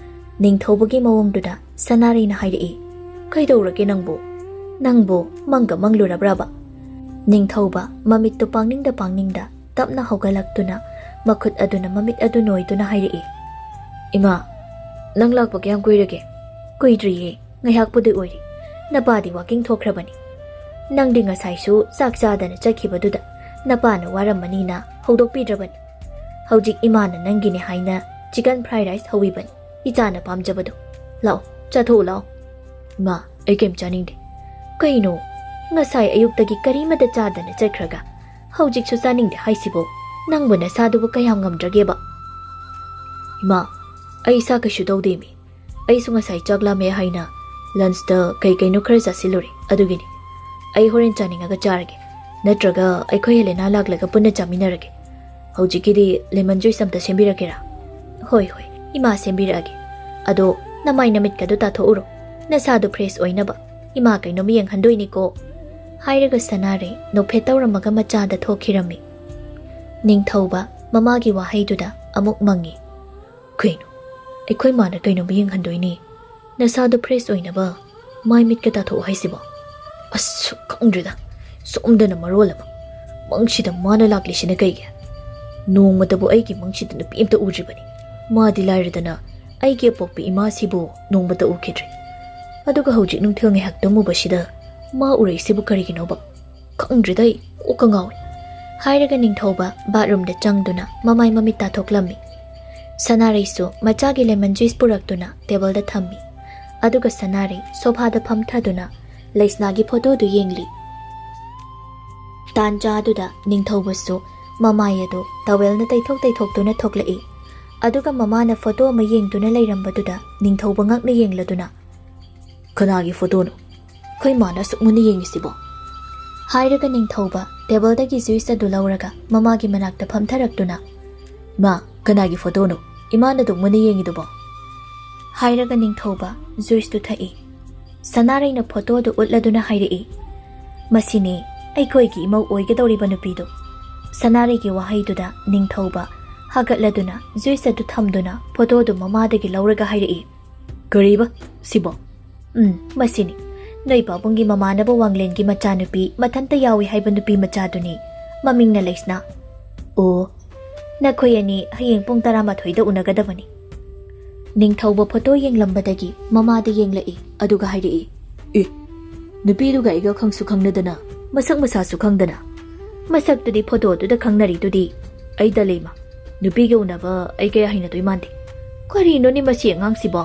ꯅꯤꯡꯊꯧꯕꯒꯤ ꯃꯑꯣꯡꯗꯨꯗ ꯁꯅꯥꯔꯩꯅ ꯍꯥꯏꯔꯛꯏ, "ꯀꯩꯗꯧꯔꯒꯦ ꯅꯪꯕꯨ? ꯅꯪꯕꯨ ꯃꯪꯒ ꯃꯪꯂꯨꯔꯕ꯭ꯔꯕ?" ꯅꯤꯡꯊꯧꯕ ꯃꯃꯤꯠꯇꯨ ꯄꯥꯡꯅꯤꯡꯗ ꯄꯥꯡꯅꯤꯡꯗ ꯇꯞꯅ ꯍꯧꯒꯠꯂꯛꯇꯨꯅ ꯃꯈꯨꯠ ꯑꯗꯨꯅ ꯃꯃꯤꯠ ꯑꯗꯨ ꯅꯣꯏꯗꯨꯅ ꯍꯥꯏꯔꯛꯏ, "ꯏꯃꯥ, ꯅꯪ ꯂꯥꯛꯄ ꯀꯌꯥꯝ ꯀꯨꯏꯔꯒꯦ?" "ꯀꯨꯏꯗ꯭ꯔꯤꯌꯦ, ꯉꯥꯏꯍꯥꯛꯄꯨꯗꯤ ꯑꯣꯏꯔꯤ꯫ ꯅꯄꯥꯗꯤ ꯋꯥꯀꯤꯡ ꯊꯣꯛꯈ꯭ꯔꯕꯅꯤ꯫ ꯅꯪꯗꯤ ꯉꯁꯥꯏꯁꯨ ꯆꯥꯛ ꯆꯥꯗꯅ ꯆꯠꯈꯤꯕꯗꯨꯗ ꯅꯄꯥꯅ ꯋꯥꯔꯝꯃꯅꯤꯅ ꯍꯧꯗꯣꯛꯄꯤꯗ꯭ꯔꯕꯅꯤ꯫ ꯍꯧꯖꯤꯛ ꯏꯃꯥꯅ ꯅꯪꯒꯤꯅꯦ ꯍꯥꯏꯅ ꯆꯤꯀꯟ ꯐ꯭ꯔꯥꯏ ꯔꯥꯏꯁ ꯍꯧꯕꯤꯕꯅꯤ, ꯏꯆꯥꯅ ꯄꯥꯝꯖꯕꯗꯣ꯫ ꯂꯥꯛꯑꯣ, ꯆꯥꯊꯣꯛꯎ ꯂꯥꯛꯑꯣ꯫" "ꯏꯃꯥ, ꯑꯩ ꯀꯩꯝ ꯆꯥꯅꯤꯡꯗꯦ꯫" "ꯀꯩꯅꯣ? ꯉꯁꯥꯏ ꯑꯌꯨꯛꯇꯒꯤ ꯀꯔꯤꯃꯇ ꯆꯥꯗꯅ ꯆꯠꯈ꯭ꯔꯒ ꯍꯧꯖꯤꯛꯁꯨ ꯆꯥꯅꯤꯡꯗꯦ ꯍꯥꯏꯁꯤꯕꯨ? ꯅꯪꯕꯨ ꯅꯁꯥꯗꯨꯕꯨ ꯀꯌꯥꯝ ꯉꯝꯗ꯭ꯔꯒꯦꯕ?" "ꯏꯃꯥ, ꯑꯩ ꯏꯁꯥ ꯀꯩꯁꯨ ꯇꯧꯗꯦꯃꯤ꯫ ꯑꯩꯁꯨ ꯉꯁꯥꯏ ꯆꯥꯛ ꯂꯥꯝꯃꯦ ꯍꯥꯏꯅ ꯂꯟꯁꯇ ꯀꯩ ꯀꯩꯅꯣ ꯈꯔ ꯆꯥꯁꯤꯜꯂꯨꯔꯦ, ꯑꯗꯨꯒꯤꯅꯤ꯫ ꯑꯩ ꯍꯣꯔꯦꯟ ꯆꯥꯅꯤꯡꯉꯒ ꯆꯥꯔꯒꯦ, ꯅꯠꯇ꯭ꯔꯒ ꯑꯩꯈꯣꯏ ꯍꯦꯂꯦꯅꯥ ꯂꯥꯛꯂꯒ ꯄꯨꯟꯅ ꯆꯥꯃꯤꯟꯅꯔꯒꯦ꯫ ꯍꯧꯖꯤꯛꯀꯤꯗꯤ ꯂꯦꯃꯟ ꯖꯨꯏꯁ ꯑꯝꯇ ꯁꯦꯝꯕꯤꯔꯛꯀꯦꯔꯥ?" "ꯍꯣꯏ, ꯍꯣꯏ, ꯏꯃꯥ ꯁꯦꯝꯕꯤꯔꯛꯑꯒꯦ꯫ ꯑꯗꯣ ꯅꯃꯥꯏ ꯅꯃꯤꯠꯀꯗꯣ ꯇꯥꯊꯣꯛꯎꯔꯣ, ꯅꯁꯥꯗꯣ ꯐ꯭ꯔꯦꯁ ꯑꯣꯏꯅꯕ꯫ ꯏꯃꯥ ꯀꯩꯅꯣꯝ ꯌꯦꯡꯍꯟꯗꯣꯏꯅꯤꯀꯣ꯫" ꯍꯥꯏꯔꯒ ꯁꯅꯥꯔꯩ ꯅꯣꯛꯐꯦꯠ ꯇꯧꯔꯝꯃꯒ ꯃꯆꯥꯗ ꯊꯣꯛꯈꯤꯔꯝꯃꯤ꯫ ꯅꯤꯡꯊꯧꯕ ꯃꯃꯥꯒꯤ ꯋꯥꯍꯩꯗꯨꯗ ꯑꯃꯨꯛ ꯃꯪꯉꯤ꯫ "ꯀꯩꯅꯣ? ꯑꯩꯈꯣꯏ ꯃꯥꯅ ꯀꯩꯅꯣꯝ ꯌꯦꯡꯍꯟꯗꯣꯏꯅꯤ? ꯅꯁꯥꯗꯣ ꯐ꯭ꯔꯦꯁ ꯑꯣꯏꯅꯕ ꯃꯥꯏ ꯃꯤꯠꯀ ꯇꯥꯊꯣꯛꯑꯣ ꯍꯥꯏꯁꯤꯕꯣ? ꯑꯁ, ꯈꯪꯗ꯭ꯔꯦꯗ꯫ ꯁꯣꯝꯗꯅ ꯃꯔꯣꯜ ꯑꯃ, ꯃꯪꯁꯤꯗ ꯃꯥꯅ ꯂꯥꯛꯂꯤꯁꯤꯅ ꯀꯩꯒꯤ? ꯅꯣꯡꯃꯇꯕꯨ ꯑꯩꯒꯤ ꯃꯪꯁꯤꯗ ꯅꯨꯄꯤ ꯑꯝꯇ ꯎꯗ꯭ꯔꯤꯕꯅꯤ꯫ ꯃꯥꯗꯤ ꯂꯥꯏꯔꯗꯅ ꯑꯩꯒꯤ ꯑꯄꯣꯛꯄꯤ ꯏꯃꯥꯁꯤꯕꯨ ꯅꯣꯡꯃꯇ ꯎꯈꯤꯗ꯭ꯔꯤ꯫ ꯑꯗꯨꯒ ꯍꯧꯖꯤꯛ ꯅꯨꯡꯊꯤꯜ ꯉꯥꯏꯍꯥꯛ ꯇꯨꯝꯃꯨꯕꯁꯤꯗ ꯃꯥ ꯎꯔꯛꯏꯁꯤꯕꯨ ꯀꯔꯤꯒꯤꯅꯣꯕ? ꯈꯪꯗ꯭ꯔꯦꯗ ꯑꯩ, ꯀꯣꯛꯀ ꯉꯥꯎꯏ꯫" ꯍꯥꯏꯔꯒ ꯅꯤꯡꯊꯧꯕ ꯕꯥꯠꯔꯨꯝꯗ ꯆꯪꯗꯨꯅ ꯃꯃꯥꯏ ꯃꯃꯤꯠ ꯇꯥꯊꯣꯛꯂꯝꯃꯤ꯫ ꯁꯅꯥꯔꯩꯁꯨ ꯃꯆꯥꯒꯤ ꯂꯦꯃꯟ ꯖꯨꯏꯁ ꯄꯨꯔꯛꯇꯨꯅ ꯇꯦꯕꯜꯗ ꯊꯝꯃꯤ꯫ ꯑꯗꯨꯒ ꯁꯅꯥꯔꯩ ꯁꯣꯐꯥꯗ ꯐꯝꯊꯗꯨꯅ ꯂꯩꯁꯅꯥꯒꯤ ꯐꯣꯇꯣꯗꯨ ꯌꯦꯡꯂꯤ꯫ ꯇꯥꯟꯖꯥꯗꯨꯗ ꯅꯤꯡꯊꯧꯕꯁꯨ ꯃꯃꯥꯏ ꯑꯗꯨ ꯇꯋꯦꯜꯅ ꯇꯩꯊꯣꯛ ꯇꯩꯊꯣꯛꯇꯨꯅ ꯊꯣꯛꯂꯛꯏ꯫ ꯑꯗꯨꯒ ꯃꯃꯥꯅ ꯐꯣꯇꯣ ꯑꯃ ꯌꯦꯡꯗꯨꯅ ꯂꯩꯔꯝꯕꯗꯨꯗ ꯅꯤꯡꯊꯧꯕ ꯉꯛꯅ ꯌꯦꯡꯂꯗꯨꯅ, "ꯀꯅꯥꯒꯤ ꯐꯣꯇꯣꯅꯣ? ꯑꯩꯈꯣꯏ ꯃꯥꯅ ꯑꯁꯨꯛ ꯃꯨꯟꯅ ꯌꯦꯡꯉꯤꯁꯤꯕꯣ?" ꯍꯥꯏꯔꯒ ꯅꯤꯡꯊꯧꯕ ꯇꯦꯕꯜꯗꯒꯤ ꯖꯨꯏꯁ ꯑꯗꯨ ꯂꯧꯔꯒ ꯃꯃꯥꯒꯤ ꯃꯅꯥꯛꯇ ꯐꯝꯊꯔꯛꯇꯨꯅ, "ꯃꯥ, ꯀꯅꯥꯒꯤ ꯐꯣꯇꯣꯅꯣ? ꯏꯃꯥꯅ ꯑꯗꯨꯛ ꯃꯨꯟꯅ ꯌꯦꯡꯉꯤꯗꯨꯕꯣ?" ꯍꯥꯏꯔꯒ ꯅꯤꯡꯊꯧꯕ ꯖꯨꯏꯁꯇꯨ ꯊꯛꯏ꯫ ꯁꯅꯥꯔꯩꯅ ꯐꯣꯇꯣꯗꯨ ꯎꯠꯂꯗꯨꯅ ꯍꯥꯏꯔꯛꯏ, "ꯃꯁꯤꯅꯤ ꯑꯩꯈꯣꯏꯒꯤ ꯏꯃꯧ ꯑꯣꯏꯒꯗꯧꯔꯤꯕ ꯅꯨꯄꯤꯗꯨ꯫" ꯁꯅꯥꯔꯩꯒꯤ ꯋꯥꯍꯩꯗꯨꯗ ꯅꯤꯡꯊꯧꯕ ꯍꯥꯒꯠꯂꯗꯨꯅ ꯖꯨꯏꯁ ꯑꯗꯨ ꯊꯝꯗꯨꯅ ꯐꯣꯇꯣꯗꯨ ꯃꯃꯥꯗꯒꯤ ꯂꯧꯔꯒ ꯍꯥꯏꯔꯛꯏ, "ꯀꯔꯤꯕ ꯁꯤꯕꯣ?" "ꯎꯝ, ꯃꯁꯤꯅꯤ ꯅꯣꯏ ꯄꯥꯕꯨꯡꯒꯤ ꯃꯃꯥꯟꯅꯕ ꯋꯥꯡꯂꯦꯟꯒꯤ ꯃꯆꯥꯅꯨꯄꯤ ꯃꯊꯟꯇ ꯌꯥꯎꯏ ꯍꯥꯏꯕ ꯅꯨꯄꯤ ꯃꯆꯥꯗꯨꯅꯤ꯫ ꯃꯃꯤꯡꯅ ꯂꯩꯁꯅꯥ꯫" "ꯑꯣ, ꯅꯈꯣꯏ ꯑꯅꯤ ꯍꯌꯦꯡ ꯄꯨꯡ ꯇꯔꯥꯃꯥꯊꯣꯏꯗ ꯎꯅꯒꯗꯕꯅꯤ꯫" ꯅꯤꯡꯊꯧꯕ ꯐꯣꯇꯣ ꯌꯦꯡꯂꯝꯕꯗꯒꯤ ꯃꯃꯥꯗ ꯌꯦꯡꯂꯛꯏ, ꯑꯗꯨꯒ ꯍꯥꯏꯔꯛꯏ, "ꯑꯦ, ꯅꯨꯄꯤꯗꯨꯒ ꯑꯩꯒ ꯈꯪꯁꯨ ꯈꯪꯅꯗꯅ, ꯃꯁꯛ ꯃꯁꯥꯁꯨ ꯈꯪꯗꯅ, ꯃꯁꯛꯇꯨꯗꯤ ꯐꯣꯇꯣꯗꯨꯗ ꯈꯪꯅꯔꯤꯗꯨꯗꯤ꯫ ꯑꯩ ꯇꯜꯂꯦ ꯏꯃꯥ, ꯅꯨꯄꯤꯒ ꯎꯅꯕ ꯑꯩ ꯀꯌꯥ ꯍꯩꯅꯗꯣꯏ ꯃꯥꯟꯗꯦ꯫" "ꯀꯔꯤꯅꯣꯅꯦ ꯃꯁꯤ ꯑꯉꯥꯡꯁꯤꯕꯣ?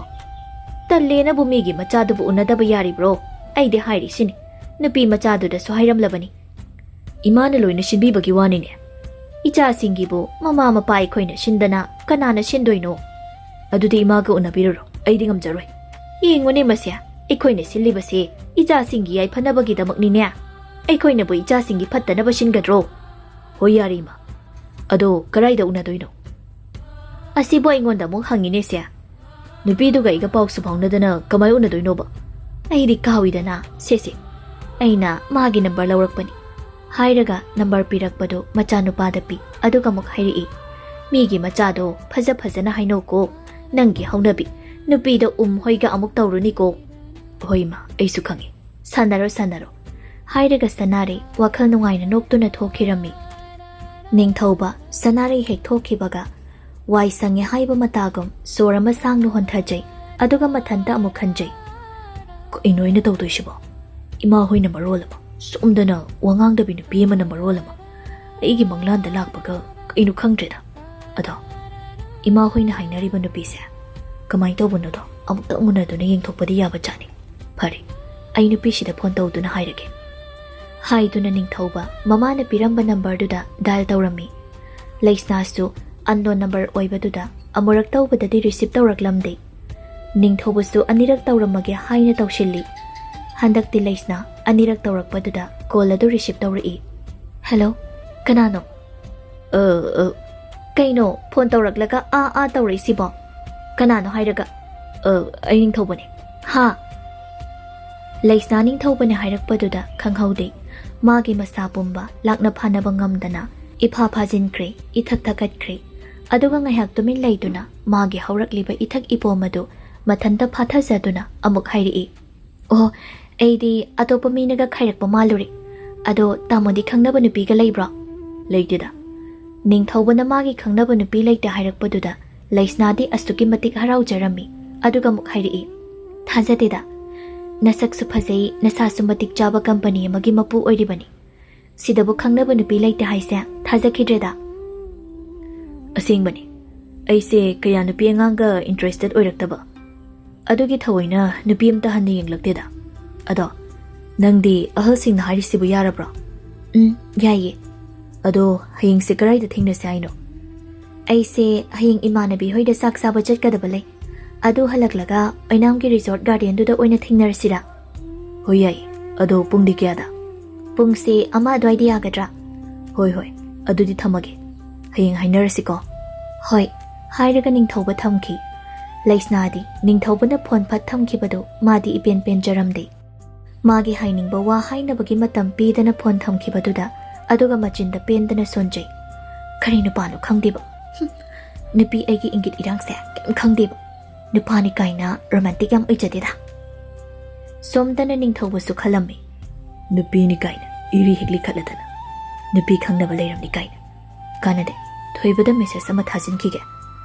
ꯇꯜꯂꯦꯅꯕꯨ ꯃꯤꯒꯤ ꯃꯆꯥꯗꯨꯕꯨ ꯎꯅꯗꯕ ꯌꯥꯔꯤꯕ꯭ꯔꯣ? ꯑꯩꯗꯤ ꯍꯥꯏꯔꯤꯁꯤꯅꯤ, ꯅꯨꯄꯤ ꯃꯆꯥꯗꯨꯗꯁꯨ ꯍꯥꯏꯔꯝꯂꯕꯅꯤ꯫ ꯏꯃꯥꯅ ꯂꯣꯏꯅ ꯁꯤꯟꯕꯤꯕꯒꯤ ꯋꯥꯅꯤꯅꯦ꯫ ꯏꯆꯥꯁꯤꯡꯒꯤꯕꯨ ꯃꯃꯥ ꯃꯄꯥ ꯑꯩꯈꯣꯏꯅ ꯁꯤꯟꯗꯅ ꯀꯅꯥꯅ ꯁꯤꯟꯗꯣꯏꯅꯣ? ꯑꯗꯨꯗꯤ ꯏꯃꯥꯒ ꯎꯅꯕꯤꯔꯨꯔꯣ, ꯑꯩꯗꯤ ꯉꯝꯖꯔꯣꯏ꯫" "ꯌꯦꯡꯉꯨꯅꯦ ꯃꯁꯦ, ꯑꯩꯈꯣꯏꯅ ꯁꯤꯜꯂꯤꯕꯁꯦ ꯏꯆꯥꯁꯤꯡꯒꯤ ꯌꯥꯏꯐꯅꯕꯒꯤꯗꯃꯛꯅꯤꯅꯦ꯫ ꯑꯩꯈꯣꯏꯅꯕꯨ ꯏꯆꯥꯁꯤꯡꯒꯤ ꯐꯠꯇꯅꯕ ꯁꯤꯟꯒꯗ꯭ꯔꯣ?" "ꯍꯣꯏ, ꯌꯥꯔꯦ ꯏꯃꯥ꯫ ꯑꯗꯣ ꯀꯗꯥꯏꯗ ꯎꯅꯗꯣꯏꯅꯣ?" "ꯑꯁꯤꯕꯨ ꯑꯩꯉꯣꯟꯗ ꯑꯃꯨꯛ ꯍꯪꯉꯤꯅꯦ ꯁꯦ꯫ ꯅꯨꯄꯤꯗꯨꯒ ꯑꯩꯒ ꯄꯥꯎꯁꯨ ꯐꯥꯎꯅꯗꯅ ꯀꯃꯥꯏ ꯎꯅꯗꯣꯏꯅꯣꯕ? ꯑꯩꯗꯤ ꯀꯥꯎꯏꯗꯅ, ꯁꯦ ꯁꯦ꯫ ꯑꯩꯅ ꯃꯥꯒꯤ ꯅꯝꯕꯔ ꯂꯧꯔꯛꯄꯅꯤ꯫" ꯍꯥꯏꯔꯒ ꯅꯝꯕꯔ ꯄꯤꯔꯛꯄꯗꯨ ꯃꯆꯥꯅꯨꯄꯥꯗ ꯄꯤ, ꯑꯗꯨꯒ ꯑꯃꯨꯛ ꯍꯥꯏꯔꯛꯏ, "ꯃꯤꯒꯤ ꯃꯆꯥꯗꯣ ꯐꯖ ꯐꯖꯅ ꯍꯥꯏꯅꯧꯀꯣ꯫ ꯅꯪꯒꯤ ꯍꯧꯅꯕꯤ ꯅꯨꯄꯤꯗ ꯎꯝ ꯍꯣꯏꯒ ꯑꯃꯨꯛ ꯇꯧꯔꯨꯅꯤꯀꯣ꯫" "ꯍꯣꯏ ꯏꯃꯥ, ꯑꯩꯁꯨ ꯈꯪꯉꯤ꯫ ꯁꯥꯟꯅꯔꯣ, ꯁꯥꯟꯅꯔꯣ꯫" ꯍꯥꯏꯔꯒ ꯁꯅꯥꯔꯩ ꯋꯥꯈꯜ ꯅꯨꯡꯉꯥꯏꯅ ꯅꯣꯛꯇꯨꯅ ꯊꯣꯛꯈꯤꯔꯝꯃꯤ꯫ ꯅꯤꯡꯊꯧꯕ ꯁꯅꯥꯔꯩ ꯍꯦꯛ ꯊꯣꯛꯈꯤꯕꯒ ꯋꯥꯏ ꯁꯪꯉꯦ ꯍꯥꯏꯕ ꯃꯇꯥꯒꯨꯝ ꯁꯣꯔ ꯑꯃ ꯁꯥꯡꯅ ꯍꯣꯟꯊꯖꯩ, ꯑꯗꯨꯒ ꯃꯊꯟꯇ ꯑꯃꯨꯛ ꯈꯟꯖꯩ, "ꯀꯩꯅꯣ ꯑꯩꯅ ꯇꯧꯗꯣꯏꯁꯤꯕꯣ? ꯏꯃꯥ ꯍꯣꯏꯅ ꯃꯔꯣꯜ ꯑꯃ ꯁꯣꯝꯗꯅ ꯋꯥ ꯉꯥꯡꯗꯕꯤ, ꯅꯨꯄꯤ ꯑꯃꯅ ꯃꯔꯣꯜ ꯑꯃ ꯑꯩꯒꯤ ꯃꯪꯂꯥꯟꯗ ꯂꯥꯛꯄꯒ ꯀꯩꯅꯣ ꯈꯪꯗ꯭ꯔꯦꯗ꯫ ꯑꯗꯣ ꯏꯃꯥ ꯍꯣꯏꯅ ꯍꯥꯏꯅꯔꯤꯕ ꯅꯨꯄꯤꯁꯦ ꯀꯃꯥꯏꯅ ꯇꯧꯕꯅꯣꯗꯣ ꯑꯃꯨꯛꯇꯪ ꯎꯅꯗꯨꯅ ꯌꯦꯡꯊꯣꯛꯄꯗꯤ ꯌꯥꯕ ꯖꯥꯠꯅꯤ꯫ ꯐꯔꯦ, ꯑꯩ ꯅꯨꯄꯤꯁꯤꯗ ꯐꯣꯟ ꯇꯧꯗꯨꯅ ꯍꯥꯏꯔꯒꯦ꯫" ꯍꯥꯏꯗꯨꯅ ꯅꯤꯡꯊꯧꯕ ꯃꯃꯥꯅ ꯄꯤꯔꯝꯕ ꯅꯝꯕꯔꯗꯨꯗ ꯗꯥꯏꯜ ꯇꯧꯔꯝꯃꯤ꯫ ꯂꯩꯁꯅꯥꯁꯨ ꯑꯟꯅꯣꯟ ꯅꯝꯕꯔ ꯑꯣꯏꯕꯗꯨꯗ ꯑꯃꯨꯔꯛ ꯇꯧꯕꯗꯗꯤ ꯔꯤꯁꯤꯞ ꯇꯧꯔꯛꯂꯝꯗꯦ꯫ ꯅꯤꯡꯊꯧꯕꯁꯨ ꯑꯅꯤꯔꯛ ꯇꯧꯔꯝꯃꯒꯦ ꯍꯥꯏꯅ ꯇꯧꯁꯤꯜꯂꯤ꯫ ꯍꯟꯗꯛꯇꯤ ꯂꯩꯁꯅꯥ ꯑꯅꯤꯔꯛ ꯇꯧꯔꯛꯄꯗꯨꯗ ꯀꯣꯜ ꯑꯗꯨ ꯔꯤꯁꯤꯞ ꯇꯧꯔꯛꯏ꯫ "ꯍꯦꯜꯂꯣ, ꯀꯅꯥꯅꯣ?" "ꯑ, ꯑ, ꯀꯩꯅꯣ ꯐꯣꯟ ꯇꯧꯔꯛꯂꯒ ꯑꯥ ꯑꯥ ꯇꯧꯔꯛꯏꯁꯤꯕꯣ? ꯀꯅꯥꯅꯣ ꯍꯥꯏꯔꯒ?" "ꯑ, ꯑꯩ ꯅꯤꯡꯊꯧꯕꯅꯦ꯫" "ꯍꯥ?" ꯂꯩꯁꯅꯥ ꯅꯤꯡꯊꯧꯕꯅꯦ ꯍꯥꯏꯔꯛꯄꯗꯨꯗ ꯈꯪꯍꯧꯗꯦ꯫ ꯃꯥꯒꯤ ꯃꯁꯥ ꯄꯨꯝꯕ ꯂꯥꯛꯅ ꯐꯥꯅꯕ ꯉꯝꯗꯅ ꯏꯐꯥ ꯐꯥꯖꯤꯟꯈ꯭ꯔꯦ, ꯏꯊꯛ ꯊꯛꯀꯠꯈ꯭ꯔꯦ꯫ ꯑꯗꯨꯒ ꯉꯥꯏꯍꯥꯛ ꯇꯨꯃꯤꯟ ꯂꯩꯗꯨꯅ ꯃꯥꯒꯤ ꯍꯧꯔꯛꯂꯤꯕ ꯏꯊꯛ ꯏꯄꯣꯝ ꯑꯗꯨ ꯃꯊꯟꯇ ꯐꯥꯊꯖꯗꯨꯅ ꯑꯃꯨꯛ ꯍꯥꯏꯔꯛꯏ, "ꯑꯣ, ꯑꯩꯗꯤ ꯑꯇꯣꯞꯄ ꯃꯤꯅꯒ ꯈꯥꯏꯔꯛꯄ ꯃꯥꯜꯂꯨꯔꯦ꯫ ꯑꯗꯣ ꯇꯥꯃꯣꯗꯤ ꯈꯪꯅꯕ ꯅꯨꯄꯤꯒ ꯂꯩꯕ꯭ꯔꯣ?" "ꯂꯩꯇꯦꯗ꯫" ꯅꯤꯡꯊꯧꯕꯅ ꯃꯥꯒꯤ ꯈꯪꯅꯕ ꯅꯨꯄꯤ ꯂꯩꯇꯦ ꯍꯥꯏꯔꯛꯄꯗꯨꯗ ꯂꯩꯁꯅꯥꯗꯤ ꯑꯁꯨꯛꯀꯤ ꯃꯇꯤꯛ ꯍꯔꯥꯎꯖꯔꯝꯃꯤ꯫ ꯑꯗꯨꯒ ꯑꯃꯨꯛ ꯍꯥꯏꯔꯛꯏ, "ꯊꯥꯖꯗꯦꯗ꯫ ꯅꯁꯛꯁꯨ ꯐꯖꯩ, ꯅꯁꯥꯁꯨ ꯃꯇꯤꯛ ꯆꯥꯕ ꯀꯝꯄꯅꯤ ꯑꯃꯒꯤ ꯃꯄꯨ ꯑꯣꯏꯔꯤꯕꯅꯤ꯫ ꯁꯤꯗꯕꯨ ꯈꯪꯅꯕ ꯅꯨꯄꯤ ꯂꯩꯇꯦ ꯍꯥꯏꯁꯦ ꯊꯥꯖꯈꯤꯗ꯭ꯔꯦꯗ꯫" "ꯑꯁꯦꯡꯕꯅꯤ, ꯑꯩꯁꯦ ꯀꯌꯥ ꯅꯨꯄꯤ ꯑꯉꯥꯡꯒ ꯏꯟꯇꯔꯦꯁꯇꯦꯠ ꯑꯣꯏꯔꯛꯇꯕ꯫ ꯑꯗꯨꯒꯤ ꯊꯑꯣꯏꯅ ꯅꯨꯄꯤ ꯑꯝꯇ ꯍꯟꯅ ꯌꯦꯡꯂꯛꯇꯦꯗ꯫ ꯑꯗꯣ ꯅꯪꯗꯤ ꯑꯍꯜꯁꯤꯡꯅ ꯍꯥꯏꯔꯤꯁꯤꯕꯨ ꯌꯥꯔꯕ꯭ꯔꯣ?" "ꯎꯝ, ꯌꯥꯏꯌꯦ꯫" "ꯑꯗꯣ ꯍꯌꯦꯡꯁꯦ ꯀꯗꯥꯏꯗ ꯊꯦꯡꯅꯁꯦ ꯍꯥꯏꯅꯣ?" "ꯑꯩꯁꯦ ꯍꯌꯦꯡ ꯏꯃꯥꯟꯅꯕꯤ ꯍꯣꯏꯗ ꯆꯥꯛ ꯆꯥꯕ ꯆꯠꯀꯗꯕ ꯂꯩ꯫ ꯑꯗꯨ ꯍꯜꯂꯛꯂꯒ ꯑꯣꯏꯅꯥꯝꯒꯤ ꯔꯤꯖꯣꯔꯠ ꯒꯥꯔꯗꯦꯟꯗꯨꯗ ꯑꯣꯏꯅ ꯊꯦꯡꯅꯔꯁꯤꯔꯥ?" "ꯍꯣꯏ, ꯌꯥꯏ꯫ ꯑꯗꯣ ꯄꯨꯡꯗꯤ ꯀꯌꯥꯗ?" "ꯄꯨꯡꯁꯦ ꯑꯃ ꯑꯗꯨꯋꯥꯏꯗ ꯌꯥꯒꯗ꯭ꯔꯥ?" "ꯍꯣꯏ, ꯍꯣꯏ꯫ ꯑꯗꯨꯗꯤ ꯊꯝꯃꯒꯦ꯫ ꯍꯌꯦꯡ ꯍꯥꯏꯅꯔꯁꯤꯀꯣ꯫" "ꯍꯣꯏ꯫" ꯍꯥꯏꯔꯒ ꯅꯤꯡꯊꯧꯕ ꯊꯝꯈꯤ꯫ ꯂꯩꯁꯅꯥꯗꯤ ꯅꯤꯡꯊꯧꯕꯅ ꯐꯣꯟ ꯐꯠ ꯊꯝꯈꯤꯕꯗꯨ ꯃꯥꯗꯤ ꯏꯄꯦꯟ ꯄꯦꯟꯖꯔꯝꯗꯦ꯫ ꯃꯥꯒꯤ ꯍꯥꯏꯅꯤꯡꯕ ꯋꯥ ꯍꯥꯏꯅꯕꯒꯤ ꯃꯇꯝ ꯄꯤꯗꯅ ꯐꯣꯟ ꯊꯝꯈꯤꯕꯗꯨꯗ ꯑꯗꯨꯒ ꯃꯆꯤꯟꯗ ꯄꯦꯟꯗꯅ ꯁꯣꯟꯖꯩ꯫ "ꯀꯔꯤ ꯅꯨꯄꯥꯅꯣ ꯈꯪꯗꯦꯕ꯫ ꯍꯨꯝ, ꯅꯨꯄꯤ ꯑꯩꯒꯤ ꯏꯪꯒꯤꯠ ꯏꯔꯥꯡꯁꯦ ꯀꯩꯝ ꯈꯪꯗꯦꯕ꯫ ꯅꯨꯄꯥꯅꯤ ꯀꯥꯏꯅ ꯔꯣꯃꯥꯟꯇꯤꯛ ꯌꯥꯝ ꯑꯣꯏꯖꯗꯦꯗ꯫" ꯁꯣꯝꯗꯅ ꯅꯤꯡꯊꯧꯕꯁꯨ ꯈꯜꯂꯝꯃꯤ, "ꯅꯨꯄꯤꯅꯤ ꯀꯥꯏꯅ ꯏꯔꯤ ꯍꯦꯛ ꯂꯤꯈꯠꯂꯗꯅ, ꯅꯨꯄꯤ ꯈꯪꯅꯕ ꯂꯩꯔꯝꯅꯤ ꯀꯥꯏꯅ꯫ ꯀꯥꯟꯅꯗꯦ, ꯊꯣꯏꯕꯗ ꯃꯦꯁꯦꯖ ꯑꯃ ꯊꯥꯖꯤꯟꯈꯤꯒꯦ꯫"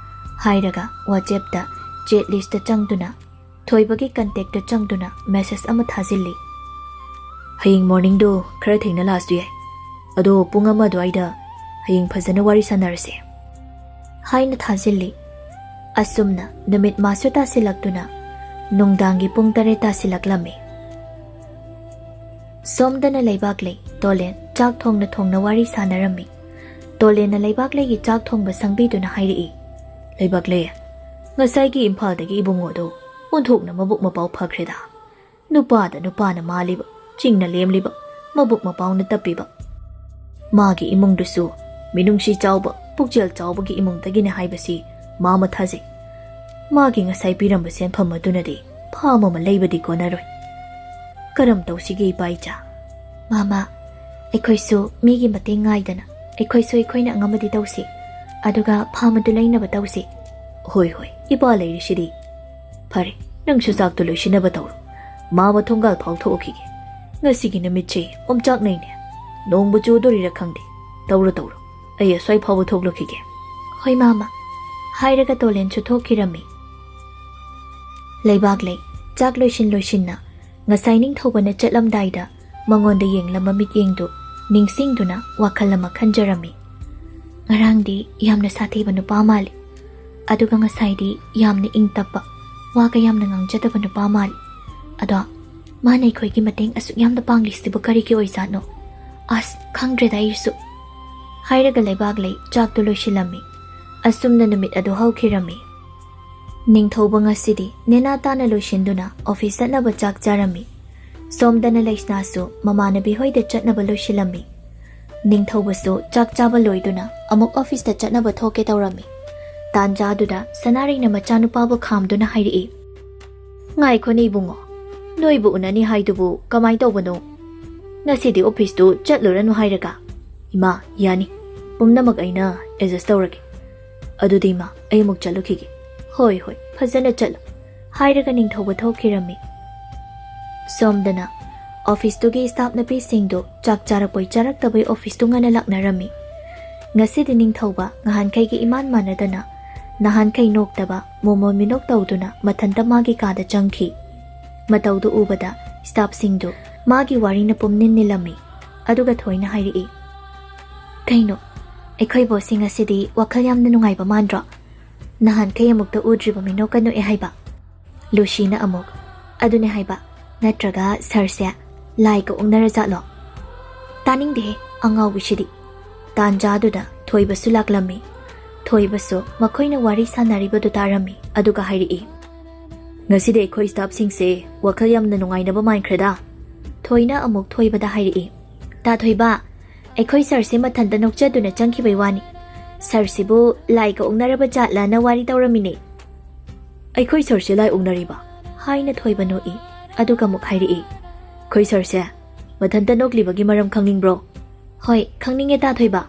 ꯍꯥꯏꯔꯒ ꯋꯥꯆꯦꯞꯇ ꯆꯦꯠ ꯂꯤꯁꯇ ꯆꯪꯗꯨꯅ ꯊꯣꯏꯕꯒꯤ ꯀꯟꯇꯦꯛꯇ ꯆꯪꯗꯨꯅ ꯃꯦꯁꯦꯖ ꯑꯃ ꯊꯥꯖꯤꯜꯂꯤ꯫ "ꯍꯌꯦꯡ ꯃꯣꯔꯅꯤꯡꯗꯣ ꯈꯔ ꯊꯦꯡꯅ ꯂꯥꯛꯑꯁꯨ ꯌꯥꯏ꯫ ꯑꯗꯣ ꯄꯨꯡ ꯑꯃ ꯑꯗꯨꯋꯥꯏꯗ ꯍꯌꯦꯡ ꯐꯖꯅ ꯋꯥꯔꯤ ꯁꯥꯟꯅꯔꯁꯦ꯫" ꯍꯥꯏꯅ ꯊꯥꯖꯤꯜꯂꯤ꯫ ꯑꯁꯨꯝꯅ ꯅꯨꯃꯤꯠ ꯃꯥꯁꯨ ꯇꯥꯁꯤꯜꯂꯛꯇꯨꯅ ꯅꯨꯡꯗꯥꯡꯒꯤ ꯄꯨꯡ ꯇꯔꯦꯠ ꯇꯥꯁꯤꯜꯂꯛꯂꯝꯃꯤ꯫ ꯁꯣꯝꯗꯅ ꯂꯩꯕꯥꯛꯂꯩ ꯇꯣꯂꯦꯟ ꯆꯥꯛ ꯊꯣꯡꯅ ꯊꯣꯡꯅ ꯋꯥꯔꯤ ꯁꯥꯟꯅꯔꯝꯃꯤ꯫ ꯇꯣꯂꯦꯟꯅ ꯂꯩꯕꯥꯛꯂꯩꯒꯤ ꯆꯥꯛ ꯊꯣꯡꯕ ꯁꯪꯕꯤꯗꯨꯅ ꯍꯥꯏꯔꯛꯏ, "ꯂꯩꯕꯥꯛꯂꯩ, ꯉꯁꯥꯏꯒꯤ ꯏꯝꯐꯥꯜꯗꯒꯤ ꯏꯕꯨꯡꯉꯣꯗꯣ ꯑꯣꯟꯊꯣꯛꯅ ꯃꯕꯨꯛ ꯃꯄꯥꯎ ꯐꯈ꯭ꯔꯦꯗ꯫ ꯅꯨꯄꯥꯗ ꯅꯨꯄꯥꯅ ꯃꯥꯜꯂꯤꯕ꯫ ꯆꯤꯡꯅ ꯂꯦꯝꯂꯤꯕ, ꯃꯕꯨꯛ ꯃꯄꯥꯎꯅ ꯇꯞꯄꯤꯕ꯫ ꯃꯥꯒꯤ ꯏꯃꯨꯡꯗꯨꯁꯨ ꯃꯤꯅꯨꯡꯁꯤ ꯆꯥꯎꯕ, ꯄꯨꯛꯆꯦꯜ ꯆꯥꯎꯕꯒꯤ ꯏꯃꯨꯡꯗꯒꯤꯅꯤ ꯍꯥꯏꯕꯁꯤ ꯃꯥꯃ ꯊꯥꯖꯩ꯫ ꯃꯥꯒꯤ ꯉꯁꯥꯏ ꯄꯤꯔꯝꯕ ꯁꯦꯟꯐꯝ ꯑꯗꯨꯅꯗꯤ ꯐꯥꯝ ꯑꯃ ꯂꯩꯕꯗꯤ ꯀꯣꯟꯅꯔꯣꯏ꯫ ꯀꯔꯝ ꯇꯧꯁꯤꯒꯦ, ꯏꯄꯥ ꯏꯆꯥ? ꯃꯥꯃ, ꯑꯩꯈꯣꯏꯁꯨ ꯃꯤꯒꯤ ꯃꯇꯦꯡ ꯉꯥꯏꯗꯅ ꯑꯩꯈꯣꯏꯁꯨ ꯑꯩꯈꯣꯏꯅ ꯑꯉꯝꯕꯗꯤ ꯇꯧꯁꯤ, ꯑꯗꯨꯒ ꯐꯥꯝ ꯑꯗꯨ ꯂꯩꯅꯕ ꯇꯧꯁꯤ꯫ ꯍꯣꯏ, ꯍꯣꯏ, ꯏꯄꯥ ꯂꯩꯔꯤꯁꯤꯗꯤ꯫ ꯐꯔꯦ, ꯅꯪꯁꯨ ꯆꯥꯛꯇꯨ ꯂꯣꯏꯁꯤꯟꯅꯕ ꯇꯧꯔꯣ꯫ ꯃꯥꯃ ꯊꯣꯡꯒꯥꯜ ꯐꯥꯎ ꯊꯣꯛꯈꯤꯒꯦ꯫ ꯉꯁꯤꯒꯤ ꯅꯨꯃꯤꯠꯁꯦ ꯑꯣꯝꯆꯥꯛꯅꯩꯅꯦ꯫ ꯅꯣꯡꯕꯨ ꯆꯨꯗꯣꯔꯤꯔ ꯈꯪꯗꯦ꯫ ꯇꯧꯔꯣ, ꯇꯧꯔꯣ꯫ ꯑꯩ ꯑꯁ꯭ꯋꯥꯏ ꯐꯥꯎꯕ ꯊꯣꯛꯂꯨꯈꯤꯒꯦ꯫ ꯍꯣꯏ, ꯃꯥꯃ꯫ ꯍꯥꯏꯔꯒ ꯇꯣꯂꯦꯟꯁꯨ ꯊꯣꯛꯈꯤꯔꯝꯃꯤ꯫ ꯂꯩꯕꯥꯛꯂꯩ ꯆꯥꯛ ꯂꯣꯏꯁꯤꯟ ꯂꯣꯏꯁꯤꯟꯅ ꯉꯁꯥꯏ ꯅꯤꯡꯊꯧꯕꯅ ꯆꯠꯂꯝꯗꯥꯏꯗ ꯃꯉꯣꯟꯗ ꯌꯦꯡꯂꯝꯕ ꯃꯤꯠꯌꯦꯡꯗꯨ ꯅꯤꯡꯁꯤꯡꯗꯨꯅ ꯋꯥꯈꯜ ꯑꯃ ꯈꯟꯖꯔꯝꯃꯤ꯫ ꯉꯔꯥꯡꯗꯤ ꯌꯥꯝꯅ ꯁꯥꯊꯤꯕ ꯅꯨꯄꯥ ꯃꯥꯜꯂꯤ, ꯑꯗꯨꯒ ꯉꯁꯥꯏꯗꯤ ꯌꯥꯝꯅ ꯏꯪ ꯇꯞꯄ, ꯋꯥꯒ ꯌꯥꯝꯅ ꯉꯥꯡꯖꯗꯕ ꯅꯨꯄꯥ ꯃꯥꯜꯂꯤ꯫ ꯑꯗꯣ ꯃꯥꯅ ꯑꯩꯈꯣꯏꯒꯤ ꯃꯇꯦꯡ ꯑꯁꯨꯛ ꯌꯥꯝꯅ ꯄꯥꯡꯂꯤꯁꯤꯕꯨ ꯀꯔꯤꯒꯤ ꯑꯣꯏꯖꯥꯠꯅꯣ? ꯑꯁ, ꯈꯪꯗ꯭ꯔꯦꯗ ꯑꯩꯁꯨ꯫ ꯍꯥꯏꯔꯒ ꯂꯩꯕꯥꯛꯂꯩ ꯆꯥꯛꯇꯨ ꯂꯣꯏꯁꯤꯜꯂꯝꯃꯤ꯫ ꯑꯁꯨꯝꯅ ꯅꯨꯃꯤꯠ ꯑꯗꯨ ꯍꯧꯈꯤꯔꯝꯃꯤ꯫ ꯅꯤꯡꯊꯧꯕ ꯉꯁꯤꯗꯤ ꯅꯦꯅꯥ ꯇꯥꯅ ꯂꯣꯏꯁꯤꯟꯗꯨꯅ ꯑꯣꯐꯤꯁ ꯆꯠꯅꯕ ꯆꯥꯛ ꯆꯥꯔꯝꯃꯤ꯫ ꯁꯣꯝꯗꯅ ꯂꯩꯁꯅꯥꯁꯨ ꯃꯃꯥꯟꯅꯕꯤ ꯍꯣꯏꯗ ꯆꯠꯅꯕ ꯂꯣꯏꯁꯤꯜꯂꯝꯃꯤ꯫ ꯅꯤꯡꯊꯧꯕꯁꯨ ꯆꯥꯛ ꯆꯥꯕ ꯂꯣꯏꯗꯨꯅ ꯑꯃꯨꯛ ꯑꯣꯐꯤꯁꯇ ꯆꯠꯅꯕ ꯊꯣꯛꯀꯦ ꯇꯧꯔꯝꯃꯤ꯫ ꯇꯥꯟꯖꯥꯗꯨꯗ ꯁꯅꯥꯔꯩꯅ ꯃꯆꯥꯅꯨꯄꯥꯕꯨ ꯈꯥꯝꯗꯨꯅ ꯍꯥꯏꯔꯛꯏ, "ꯉꯥꯏꯈꯣꯅꯦ ꯏꯕꯨꯡꯉꯣ, ꯅꯣꯏꯕꯨ ꯎꯅꯅꯤ ꯍꯥꯏꯗꯨꯕꯨ ꯀꯃꯥꯏ ꯇꯧꯕꯅꯣ? ꯉꯁꯤꯗꯤ ꯑꯣꯐꯤꯁꯇꯨ ꯆꯠꯂꯨꯔꯅꯨ ꯍꯥꯏꯔꯒ?" "ꯏꯃꯥ, ꯌꯥꯅꯤ, ꯄꯨꯝꯅꯃꯛ ꯑꯩꯅ ꯑꯦꯗꯖꯁ ꯇꯧꯔꯒꯦ꯫ ꯑꯗꯨꯗꯤ ꯏꯃꯥ, ꯑꯩ ꯑꯃꯨꯛ ꯆꯠꯂꯨꯈꯤꯒꯦ꯫" "ꯍꯣꯏ, ꯍꯣꯏ, ꯐꯖꯅ ꯆꯠꯂꯨ꯫" ꯍꯥꯏꯔꯒ ꯅꯤꯡꯊꯧꯕ ꯊꯣꯛꯈꯤꯔꯝꯃꯤ꯫ ꯁꯣꯝꯗꯅ ꯑꯣꯐꯤꯁꯇꯨꯒꯤ ꯁ꯭ꯇꯥꯐ ꯅꯨꯄꯤꯁꯤꯡꯗꯨ ꯆꯥꯛ ꯆꯥꯔꯛꯄꯣꯏ ꯆꯥꯔꯛꯇꯕꯣꯏ ꯑꯣꯐꯤꯁꯇꯨ ꯉꯟꯅ ꯂꯥꯛꯅꯔꯝꯃꯤ꯫ ꯉꯁꯤꯗꯤ ꯅꯤꯡꯊꯧꯕ ꯉꯍꯥꯟꯈꯩꯒ ꯏꯃꯥꯟ ꯃꯥꯟꯅꯗꯅ, ꯅꯍꯥꯟꯈꯩ ꯅꯣꯛꯇꯕ ꯃꯣꯃꯣꯟ ꯃꯤꯅꯣꯛ ꯇꯧꯗꯨꯅ ꯃꯊꯟꯇ ꯃꯥꯒꯤ ꯀꯥꯗ ꯆꯪꯈꯤ꯫ ꯃꯇꯧꯗꯨ ꯎꯕꯗ ꯁ꯭ꯇꯥꯐꯁꯤꯡꯗꯨ ꯃꯥꯒꯤ ꯋꯥꯔꯤꯅ ꯄꯨꯝꯅꯤꯟ ꯅꯤꯜꯂꯝꯃꯤ꯫ ꯑꯗꯨꯒ ꯊꯣꯏꯅ ꯍꯥꯏꯔꯛꯏ, "ꯀꯩꯅꯣ, ꯑꯩꯈꯣꯏ ꯕꯣꯁꯁꯤ ꯉꯁꯤꯗꯤ ꯋꯥꯈꯜ ꯌꯥꯝꯅ ꯅꯨꯡꯉꯥꯏꯕ ꯃꯥꯟꯗ꯭ꯔꯣ? ꯅꯍꯥꯟꯈꯩ ꯑꯃꯨꯛꯇ ꯎꯗ꯭ꯔꯤꯕ ꯃꯤꯅꯣꯛꯀ ꯅꯣꯛꯑꯦ ꯍꯥꯏꯕ?" ꯂꯨꯁꯤꯅ ꯑꯃꯨꯛ, "ꯑꯗꯨꯅꯦ ꯍꯥꯏꯕ, ꯅꯠꯇ꯭ꯔꯒ ꯁꯥꯔꯁꯦ ꯂꯥꯏꯒ ꯑꯣꯛꯅꯔꯖꯥꯠꯂꯣ?" "ꯇꯥꯅꯤꯡꯗꯦꯍꯦ, ꯑꯉꯥꯎꯕꯤꯁꯤꯗꯤ!" ꯇꯥꯟꯖꯥꯗꯨꯗ ꯊꯣꯏꯕꯁꯨ ꯂꯥꯛꯂꯝꯃꯤ꯫ ꯊꯣꯏꯕꯁꯨ ꯃꯈꯣꯏꯅ ꯋꯥꯔꯤ ꯁꯥꯟꯅꯔꯤꯕꯗꯨ ꯇꯥꯔꯝꯃꯤ, ꯑꯗꯨꯒ ꯍꯥꯏꯔꯛꯏ, "ꯉꯁꯤꯗꯤ ꯑꯩꯈꯣꯏ ꯁ꯭ꯇꯥꯐꯁꯤꯡꯁꯦ ꯋꯥꯈꯜ ꯌꯥꯝꯅ ꯅꯨꯡꯉꯥꯏꯅꯕ ꯃꯥꯟꯈ꯭ꯔꯦꯗ꯫ ꯊꯣꯏꯅ ꯑꯃꯨꯛ ꯊꯣꯏꯕꯗ ꯍꯥꯏꯔꯛꯏ, "ꯇꯥ ꯊꯣꯏꯕ, ꯑꯩꯈꯣꯏ ꯁꯥꯔꯁꯦ ꯃꯊꯟꯇ ꯅꯣꯛꯆꯗꯨꯅ ꯆꯪꯈꯤꯕꯩ ꯋꯥꯅꯤ꯫ ꯁꯥꯔꯁꯤꯕꯨ ꯂꯥꯏꯒ ꯑꯣꯛꯅꯔꯕ ꯖꯥꯠꯂꯅ ꯋꯥꯔꯤ ꯇꯧꯔꯝꯃꯤꯅꯦ꯫" "ꯑꯩꯈꯣꯏ ꯁꯥꯔꯁꯦ ꯂꯥꯏ ꯑꯣꯛꯅꯔꯤꯕ?" ꯍꯥꯏꯅ ꯊꯣꯏꯕ ꯅꯣꯛꯏ꯫ ꯑꯗꯨꯒ ꯑꯃꯨꯛ ꯍꯥꯏꯔꯛꯏ, "ꯑꯩꯈꯣꯏ ꯁꯥꯔꯁꯦ ꯃꯊꯟꯇ ꯅꯣꯛꯂꯤꯕꯒꯤ ꯃꯔꯝ ꯈꯪꯅꯤꯡꯕ꯭ꯔꯣ?" "ꯍꯣꯏ, ꯈꯪꯅꯤꯡꯉꯦ ꯇꯥ ꯊꯣꯏꯕ꯫"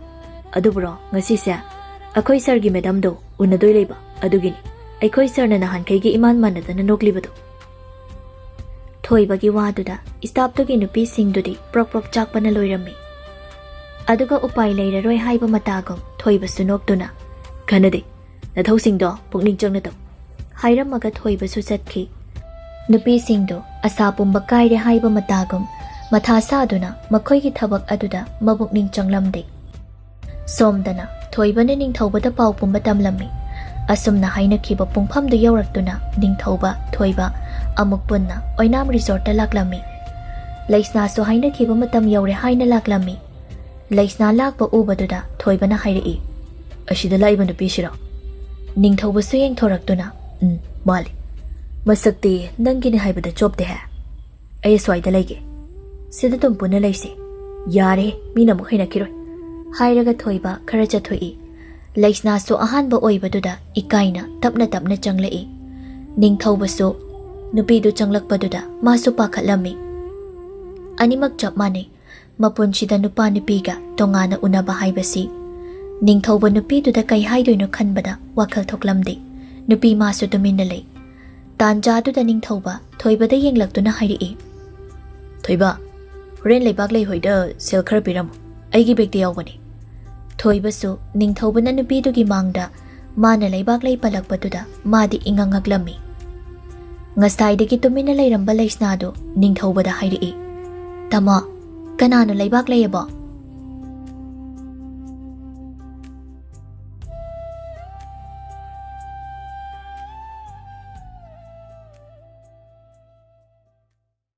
"ꯑꯗꯨꯕꯨꯔꯣ, ꯉꯁꯤꯁꯦ ꯑꯩꯈꯣꯏ ꯁꯥꯔꯒꯤ ꯃꯦꯗꯥꯝꯗꯣ ꯎꯅꯗꯣꯏ ꯂꯩꯕ, ꯑꯗꯨꯒꯤꯅꯤ ꯑꯩꯈꯣꯏ ꯁꯥꯔꯅ ꯅꯍꯥꯟꯈꯩꯒꯤ ꯏꯃꯥꯟ ꯃꯥꯟꯅꯗꯅ ꯅꯣꯛꯂꯤꯕꯗꯣ꯫" ꯊꯣꯏꯕꯒꯤ ꯋꯥꯗꯨꯗ ꯏꯁꯇꯥꯞꯇꯨꯒꯤ ꯅꯨꯄꯤꯁꯤꯡꯗꯨꯗꯤ ꯄ꯭ꯔꯣꯛ ꯄ꯭ꯔꯣꯛ ꯆꯥꯛꯄꯅ ꯂꯣꯏꯔꯝꯃꯤ꯫ ꯑꯗꯨꯒ ꯎꯄꯥꯏ ꯂꯩꯔꯔꯣꯏ ꯍꯥꯏꯕ ꯃꯇꯥꯒꯨꯝ ꯊꯣꯏꯕꯁꯨ ꯅꯣꯛꯇꯨꯅ, "ꯀꯥꯟꯅꯗꯦ, ꯅꯊꯧꯁꯤꯡꯗꯣ ꯄꯨꯛꯅꯤꯡ ꯆꯪꯅ ꯇꯧ" ꯍꯥꯏꯔꯝꯃꯒ ꯊꯣꯏꯕꯁꯨ ꯆꯠꯈꯤ꯫ ꯅꯨꯄꯤꯁꯤꯡꯗꯨ ꯑꯁꯥ ꯄꯨꯝꯕ ꯀꯥꯏꯔꯦ ꯍꯥꯏꯕ ꯃꯇꯥꯒꯨꯝ ꯃꯊꯥ ꯁꯥꯗꯨꯅ ꯃꯈꯣꯏꯒꯤ ꯊꯕꯛ ꯑꯗꯨꯗ ꯃꯄꯨꯛꯅꯤꯡ ꯆꯪꯂꯝꯗꯦ꯫ ꯁꯣꯝꯗꯅ ꯊꯣꯏꯕꯅ ꯅꯤꯡꯊꯧꯕꯗ ꯄꯥꯎ ꯄꯨꯝꯕ ꯇꯝꯂꯝꯃꯤ꯫ ꯑꯁꯨꯝꯅ ꯍꯥꯏꯅꯈꯤꯕ ꯄꯨꯡꯐꯝꯗꯨ ꯌꯧꯔꯛꯇꯨꯅ ꯅꯤꯡꯊꯧꯕ, ꯊꯣꯏꯕ ꯑꯃꯨꯛ ꯄꯨꯟꯅ ꯑꯣꯏꯅꯥꯝ ꯔꯤꯁꯣꯔꯠꯇ ꯂꯥꯛꯂꯝꯃꯤ꯫ ꯂꯩꯁꯅꯥꯁꯨ ꯍꯥꯏꯅꯈꯤꯕ ꯃꯇꯝ ꯌꯧꯔꯦ ꯍꯥꯏꯅ ꯂꯥꯛꯂꯝꯃꯤ꯫ ꯂꯩꯁꯅꯥ ꯂꯥꯛꯄ ꯎꯕꯗꯨꯗ ꯊꯣꯏꯕꯅ ꯍꯥꯏꯔꯛꯏ, "ꯑꯁꯤꯗ ꯂꯥꯛꯏꯕ ꯅꯨꯄꯤꯁꯤꯔꯣ?" ꯅꯤꯡꯊꯧꯕꯁꯨ ꯌꯦꯡꯊꯣꯔꯛꯇꯨꯅ, "ꯎꯝ, ꯃꯥꯜꯂꯤ꯫ ꯃꯁꯛꯇꯤ ꯅꯪꯒꯤꯅꯤ ꯍꯥꯏꯕꯗ ꯆꯣꯞꯇꯦꯍꯦ꯫ ꯑꯩ ꯑꯁ꯭ꯋꯥꯏꯗ ꯂꯩꯒꯦ꯫ ꯁꯤꯗ ꯑꯗꯨꯝ ꯄꯨꯟꯅ ꯂꯩꯁꯤ꯫ ꯌꯥꯔꯦ, ꯃꯤꯅ ꯑꯃꯨꯛ ꯍꯩꯅꯈꯤꯔꯣꯏ" ꯍꯥꯏꯔꯒ ꯊꯣꯏꯕ ꯈꯔ ꯆꯠꯊꯣꯛꯏ꯫ ꯂꯩꯁꯅꯥꯁꯨ ꯑꯍꯥꯟꯕ ꯑꯣꯏꯕꯗꯨꯗ ꯏꯀꯥꯏꯅ ꯇꯞꯅ ꯇꯞꯅ ꯆꯪꯂꯛꯏ꯫ ꯅꯤꯡꯊꯧꯕꯁꯨ ꯅꯨꯄꯤꯗꯨ ꯆꯪꯂꯛꯄꯗꯨꯗ ꯃꯥꯁꯨ ꯄꯥꯈꯠꯂꯝꯃꯤ꯫ ꯑꯅꯤꯃꯛ ꯆꯞ ꯃꯥꯟꯅꯩ꯫ ꯃꯄꯨꯟꯁꯤꯗ ꯅꯨꯄꯥ ꯅꯨꯄꯤꯒ ꯇꯣꯉꯥꯟꯅ ꯎꯅꯕ ꯍꯥꯏꯕꯁꯤ꯫ ꯅꯤꯡꯊꯧꯕ ꯅꯨꯄꯤꯗꯨꯗ ꯀꯩ ꯍꯥꯏꯗꯣꯏꯅꯣ ꯈꯟꯕꯗ ꯋꯥꯈꯜ ꯊꯣꯛꯂꯝꯗꯦ꯫ ꯅꯨꯄꯤ ꯃꯥꯁꯨ ꯇꯨꯃꯤꯟꯅ ꯂꯩ꯫ ꯇꯥꯟꯖꯥꯗꯨꯗ ꯅꯤꯡꯊꯧꯕ ꯊꯣꯏꯕꯗ ꯌꯦꯡꯂꯛꯇꯨꯅ ꯍꯥꯏꯔꯛꯏ, "ꯊꯣꯏꯕ, ꯍꯣꯔꯦꯟ ꯂꯩꯕꯥꯛ ꯂꯩꯍꯣꯏꯗ ꯁꯦꯜ ꯈꯔ ꯄꯤꯔꯝꯃꯨ, ꯑꯩꯒꯤ ꯕꯦꯛꯇ ꯌꯥꯎꯕꯅꯤ꯫" ꯊꯣꯏꯕꯁꯨ ꯅꯤꯡꯊꯧꯕꯅ ꯅꯨꯄꯤꯗꯨꯒꯤ ꯃꯥꯡꯗ ꯃꯥꯅ ꯂꯩꯕꯥꯛ ꯂꯩ ꯄꯜꯂꯛꯄꯗꯨꯗ ꯃꯥꯗꯤ ꯏꯉꯛ ꯉꯛꯂꯝꯃꯤ꯫ ꯉꯁꯥꯏꯗꯒꯤ ꯇꯨꯃꯤꯟꯅ ꯂꯩꯔꯝꯕ ꯂꯩꯁꯅꯥꯗꯨ ꯅꯤꯡꯊꯧꯕꯗ ꯍꯥꯏꯔꯛꯏ, "ꯇꯥꯃꯣ, ꯀꯅꯥꯅꯣ ꯂꯩꯕꯥꯛ ꯂꯩꯌꯦꯕꯣ?